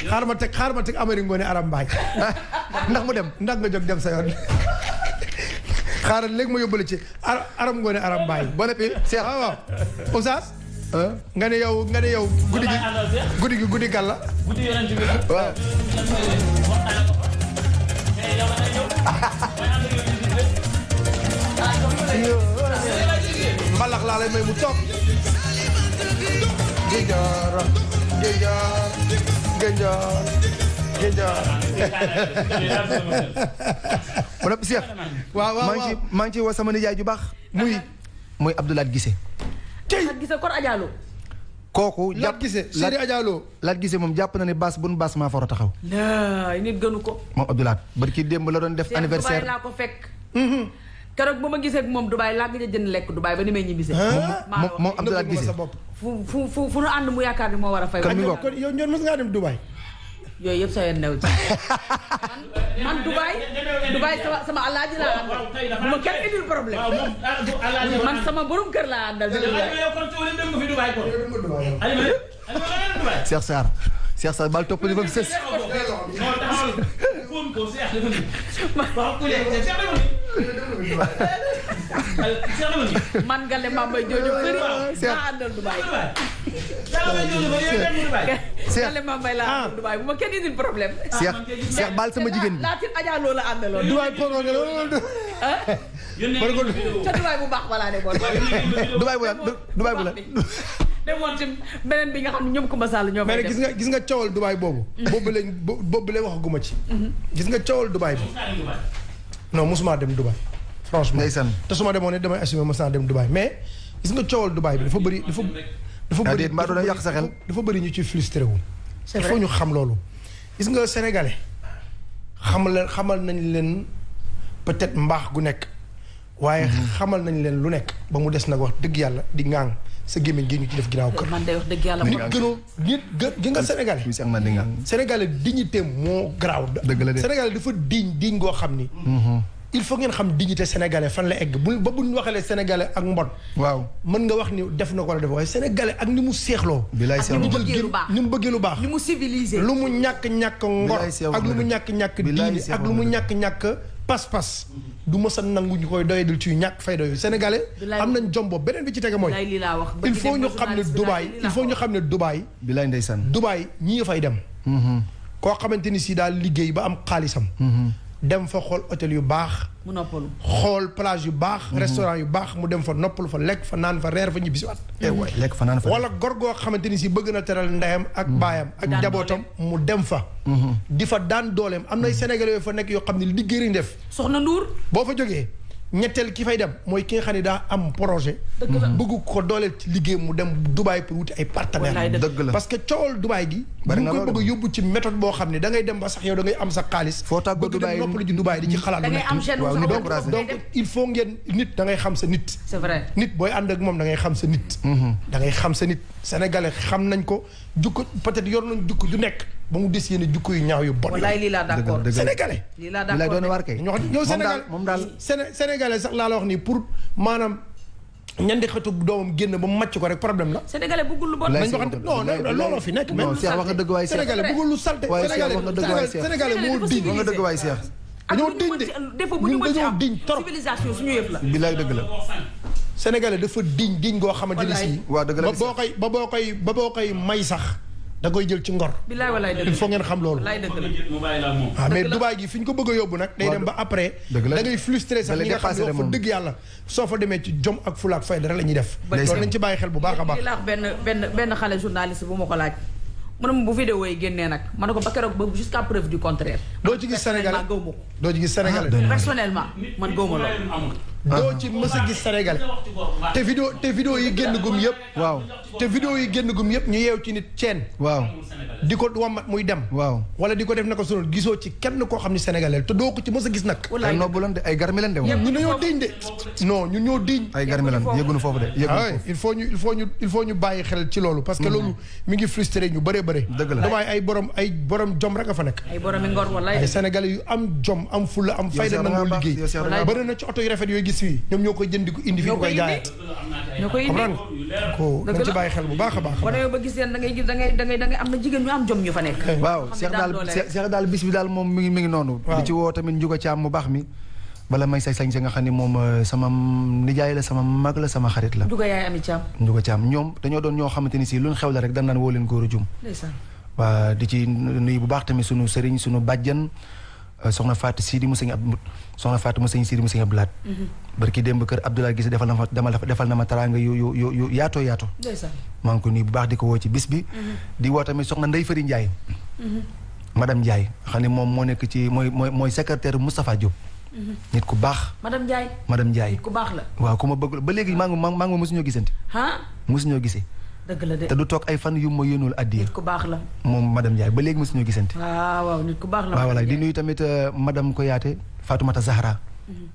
xaar ma teg Amari Ngoone Aram Mbaay. ndax mu dem ndax nga jóg dem sa yoon. xaaral léegi ma yóbbale ci Aram Ngoone Aram Mbaay. ba noppi Cheikh waaw Oustaz. nga ne yow guddi gàlla. guddi yonent bi la. waaw. mbalax laa lay may mu toog. Géejaar. ba noppi Cheikh. waaw maa ngi ci woo sama nijaay ju baax. muy Abdoulaye Guissé. Lat Guissé kon Adjalo. kooku Lat Guissé Sidi Adjalo. Lat Guissé moom jàpp na ne baas maa fa war a taxaw. nit gënu ko. moom Abdoulaye barki démb la doon def anniversaire. Dubaay laa ko fekk. keroog ba ma gisee ak moom Dubaay laa ngi jënd lekk Dubaay ba ni may ñibbisee. moom Abdoulaye Guissé. fu nu ànd mu yaakaar ni moo war a fay. kon mi ngoog kon yow ñoom mos ngaa dem Dubaay. yooyu yëpp sa yoon new ci man Dubaay sama alaaji laa àndal bu ma kenn indil problème man sama borom kër laa àndal Cheikh Sarr bal topp ni ba mu sës man Galle Mambay jooju bëri laa àndal Dubaay Galle Mambay laa àndal Dubaay bu ma kenn indil problème Cheikh bal sama jigéen bi laatit Adja loo la àndaloon Dubaay pour nga ca Dubaay bu baax balaa demoon Dubaay bu la demoon ci beneen bi nga xam ne ñoom Koumba Sall ñoo mais gis nga coowal Dubaay boobu boobu lañ waxaguma ci gis nga coowal Dubaay bi non mosuma dem Dubaay franchement te su ma demoon ne damay assumer mos naa dem Dubaay mais gis nga coowal Dubaay bi dafa bëri mbaa doon yàq sa xel dafa bëri ñu ci frustré wu il faut ñu xam loolu gis nga sénégalais xamal nañ leen peut-être mbaax gu nekk waaye xamal nañ leen lu nekk ba mu des nag wax dëgg yàlla di ŋaang sa gémmiñ gi ñu ci def ginnaaw kër man day wax dëgg yàlla nit gi nga sénégalais dignité moo garaaw sénégalais dafa diñ goo xam ni il faut ngeen xam dignité sénégalais fan la egg ba buñ waxalee sénégalais ak mbon waaw mën nga wax ni def na ko la def waaye sénégalais ak ni mu seexloo ni mu bëggee lu baax ni mu civilisé lu mu ñàkk ngor ak lu mu ñàkk diine ak lu mu ñàkk pas-pas du mës a nangu ñu koy doyadil ci ñàkk fayda yooyu sénégalais am nañ jom boobu beneen bi ci tege mooy il faut ñu xam ne Dubaay bilaay ndeysaan Dubaay ñii fay dem koo xamante ni si daal liggéey ba am xaalisam dem fa xool hôtel yu baax mu noppalu xool plage yu baax restaurant yu baax mu dem fa noppalu fa lekk fa naan fa reer fa ñibbisiwaat lekk fa naan fa wala góor goo xamante ni si bëgg na teral ndeyam ak baayam ak njabootam mu dem fa di fa daan dooleem am nay sénégalais yoo fa nekk yoo xam ne liggéey lañ def soxna Ndour boo fa jógee ñetteel ki fay dem mooy ki nga xam ne daa am projet bëgg ko dooleel ci liggéey mu dem Dubaï pour wuti ay partenaires dëgg la parce que coowal Dubaï gi ñu koy bëgg a yóbbu ci méthode boo xam ne da ngay dem ba sax yow da ngay am sa xaalis foo tàggoo Dubaï noppalu ji Dubaï di ci xalaat lu nekk donc il faut ngeen nit da ngay xam sa nit c'est vrai nit booy ànd ak moom da ngay xam sa nit da ngay xam sa nit sénégalais xam nañ ko jukko peut-être yor nañ jukko ju nekk ba mu des yéen jukko yu ñaaw yu bon wallaay lii laa d'accord sénégalais lii laa d'accord doon war kay yow sénégalais sax laa la wax nii pour maanaam ñandi xëtu doomam génn ba mu màcc ko rek problème la sénégalais bëggul lu bon nañ waxante non looloo fi nekk non Cheikh wax nga dëgg waay Cheikh sénégalais bëggul lu salte sénégalais moo diñ wax nga dëgg waay Cheikh dañoo diñ de ñun dañoo diñ trop civilisation suñu yëpp la bilaay dëgg la sénégalais dafa diñ goo xamante ni si waaw dëgg la ba boo koy may sax da koy jël ci ngor. bilaay walaay dëgg il faut ngeen xam loolu. walaay dëgg la ah mais Dubaay gi fi ñu ko bëgg a yóbbu nag. day dem ba après. da ngay frustré sax ñi nga xam ne wax fa dëgg yàlla. soo fa demee ci jom ak fula ak fayda rek la ñuy def. loolu nañ ci bàyyi xel bu baax a baax. li la wax benn xale journaliste bu ma ko laaj. mu ne ma bu vidéo yi génnee nag ma ne ko ba keroog ba jusqu'à preuve du contraire. doo ci gis Sénégalais doo ci gis Sénégalais. personnellement man gëwuma loolu. doo ci mës a gis Sénégalais. te vidéo yi génn gum yëpp. waaw te vidéo yi génn gum yëpp ñu yeew ci nit ceen. waaw di ko wammat muy dem. waaw wala di ko def naka sonal gisoo ci kenn koo xam ni Sénégalais te doo ko ci mës a gis nag. ay nobbu lan de ay garmi lan de. ñun dañoo diñ de. non ñun ñoo diñ. ay garmi lan yëgunu foofu de yëgunu foofu. il faut ñu bàyyi xel ci loolu. parce que loolu mi ngi frustré ñu bëree bëri. dëgg la damay ay borom jom rek a fa nekk. ay borom ngor wala ay Sénégalais yu am jom am fulla am fayda nangoo liggéey. bëri na ci oto yu rafet yooyu gis fii ñoom ñoo koy jënd di ko indi fii ñu koy jaayee. ñoo koy indi ko nañ ci bàyyi xel bu baax a baax. boo demee ba gis leen da ngay am na jigéen ñu am jom ñu fa nekk. waaw Cheikh daal bis bi daal moom mi ngi noonu. di ci woo tamit Ndiouga Thiam mu baax mi. bala may say sañ sa nga xam ne moom sama nijaay la sama mag la sama xarit la. Ndiouga yaay Ami Thiam. Ndiouga Thiam ñoom dañoo doon ñoo xamante ni si luñ xew la rek dañ naan woo leen góor a jum. ndeysaan. waa di ci nuyu bu baax tamit sunu sëriñ sunu bàjjan soxna Fatou Sidi mu sëñ Abdou soxna Fatou mu sëñ Sidi mu sëñ Abdou Lahat. barki démb kër Abdoulaye Gise defal na ma taraanga yu yaatoo yaatoo. ndeysaan. maa ngi ko nuyu bu baax di ko woo ci bis bi. di woo tamit soxna Ndeye Fari Ndiaye. madame Ndiaye xam ne moom moo nekk ci mooy secrétaire Moustapha Diop. nit ku baax. madame Ndiaye. nit ku baax la. waaw ku ma bëgg ba léegi maa ngi mosuñoo gisante. mosuñoo gisee. dëgg la de te du toog ay fan yu ma yónnul addiya. nit ku baax la. moom madame Ndiaye ba léegi mosuñoo gisante. waaw nit ku baax la. waaw voilà di nuyu tamit madame Koyaate Fatoumata Zahra.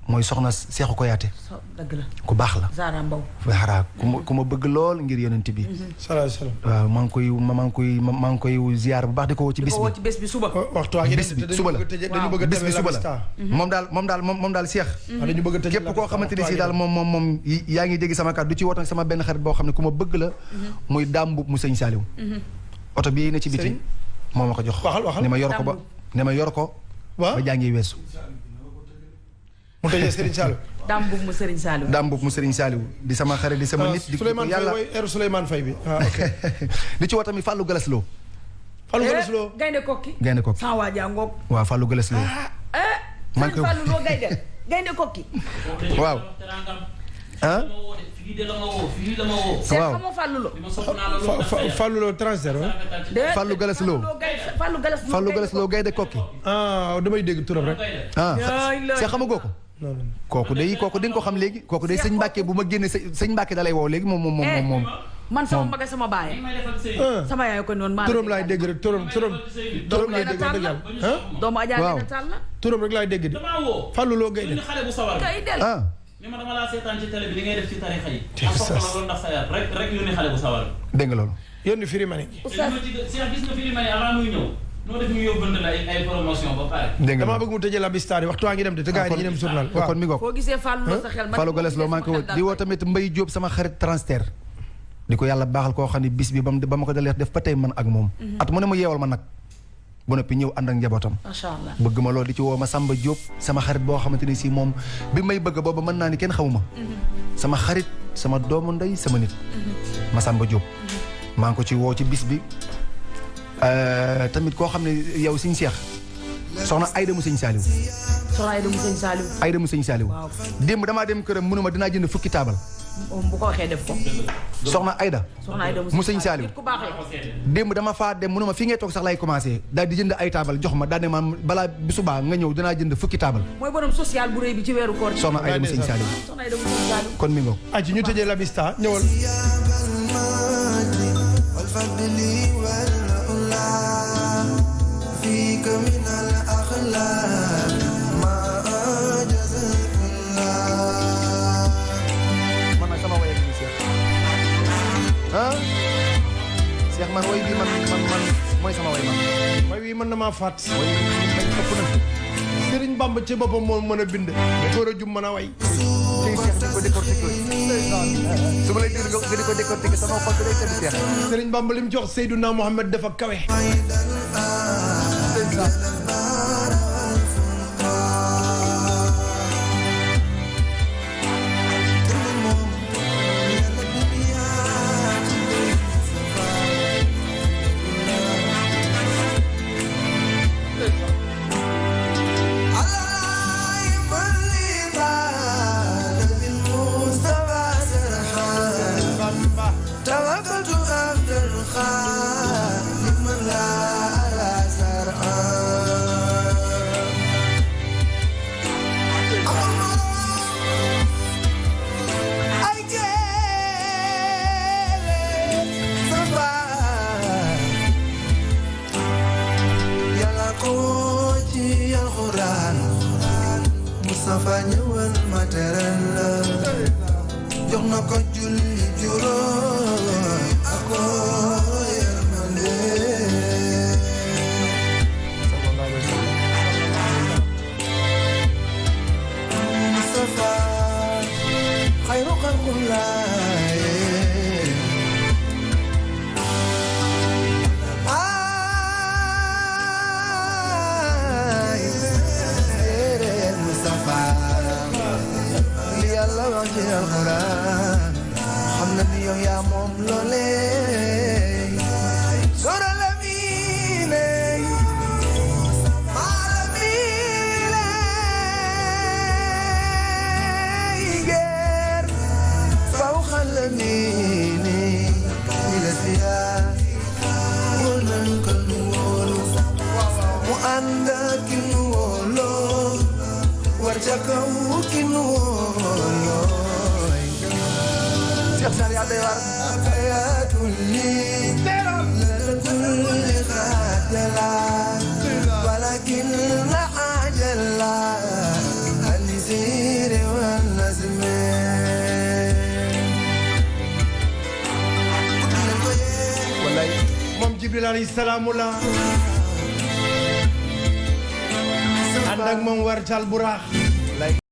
mooy soxna Seexu Koyaate. dëgg la ku baax la. Zara Mbow. xaraa ku ma bëgg lool ngir yonent bi. salaam. waaw maa ngi koy ziar bu baax di ko woo ci bis bi. di ko woo ci bés bi suba. waxtu waa ngi bis bi suba la dañu bëgg a bis bi suba la. moom daal Cheikh. dañu bëgg a tëjee képp koo xamante ni si daal moom yaa ngi dégg sama kàddu du ci woot ak sama benn xarit boo xam ne ku ma bëgg la. muy Dame mu sëñ Saliou. oto bii ne ci biti moo ma ko jox. waxal ne ma yor ko ba jàngi weesu. mu tëjee Serigne Saliou. Dame mu Serigne Saliou. Dame mu Serigne Saliou di sama xarit di sama nit. di ko yàlla Souleymane Faye bi. di ci woo tamit Fallou Galas Lo. Fallou Galas Lo. gaynde kokki. sans waa jàngoog. waaw Fallou Galas Lo. maa ngi koy Fallou Lo gaynde kokki. waaw. ah. waaw xamoo Fallou Lo. Fallou Lo transfert wa. Fallou Galas Lo. Fallou Galas Lo gaynde kokki. damay dégg turam rek. Cheikh xamagoo ko. kooku di nga ko xam léegi kooku day sëñ Mbàkke bu ma génne sëñ Mbàkke da lay woo léegi moom. man sama mag sama baay. sama yaay ko noonu maa turam laay dégg rek turam laay dégg rek yàlla. doomu Adja waaw Nena Tall la. turam rek laay dégg di. Fallou Lo Gaynde. kay del. ni ma dama laa seetaan ci télé bi ni ngay def ci tarixa yi. ak soxla loolu ndax sa yar rek yónni xale bu sawar. dégg nga loolu. yónni Firimani. oustaz Cheikh gis nga Firimani avant muy ñëw. noo def ñu yóbbante la ay promotion ba pare. dégg nga damaa bëgg mu tëjee la bistaari waxtu waa ngi dem de te gars yi dañuy dem journal. waaw kon mi ngoog foo gisee Fallou Lo sa xel. Fallou Galas Lo maa ngi ko woo di woo tamit Mbaye Diop sama xarit transfert. di ko yàlla baaxal koo xam ne bis bi ba ma ko dalee def ba tey man ak moom. at mu ne mu yeewal ma nag. ba noppi ñëw ànd ak njabootam. macha allah bëgg ma loolu di ci woo ma Samba Diop sama xarit boo xamante ni si moom bi may bëgg booba mën naa ni kenn xamuma. sama xarit sama doomu ndey sama nit. ma Samba Diop. maa ngi ko ci woo ci bis bi. tamit koo xam ne yow Sëñ Cheikh. soxna Ayda mu Sëñ Saliou. soxna Ayda mu Sëñ Saliou. Ayda mu Sëñ Saliou. waaw démb damaa dem këram mënuma dinaa jënd fukki taabal. bu ko waxee def ko. soxna Ayda. soxna Ayda mu Sëñ Saliou. ku baax la. démb dama faa dem mënuma fi ngay toog sax lay commencé daal di jënd ay taabal jox ma daal ne ma balaa bi subaa nga ñëw dinaa jënd fukki taabal. mooy borom social bu rëy bi ci weeru koor. soxna Ayda mu Sëñ Saliou. soxna Ayda mu Sëñ Saliou. kon mi ngoog. ci ñu tëjee la bista ñëwal. Cheikh man woy bi man mooy sama woy man. woy wi mën na maa fàtt. woy bi ëpp na. Serigne Bamba ci boppam moo mën a bind. góor a jum mën a way. Cheikh di ko décortiquer. su ma lay déglu nga di ko décortiquer sama xol bi day sedd Cheikh. Serigne Bamba li mu jox Seydouna Mohamed dafa kawe. ولكن عجل Jibril alayhi salaamu la ànd ak moom war cal buraax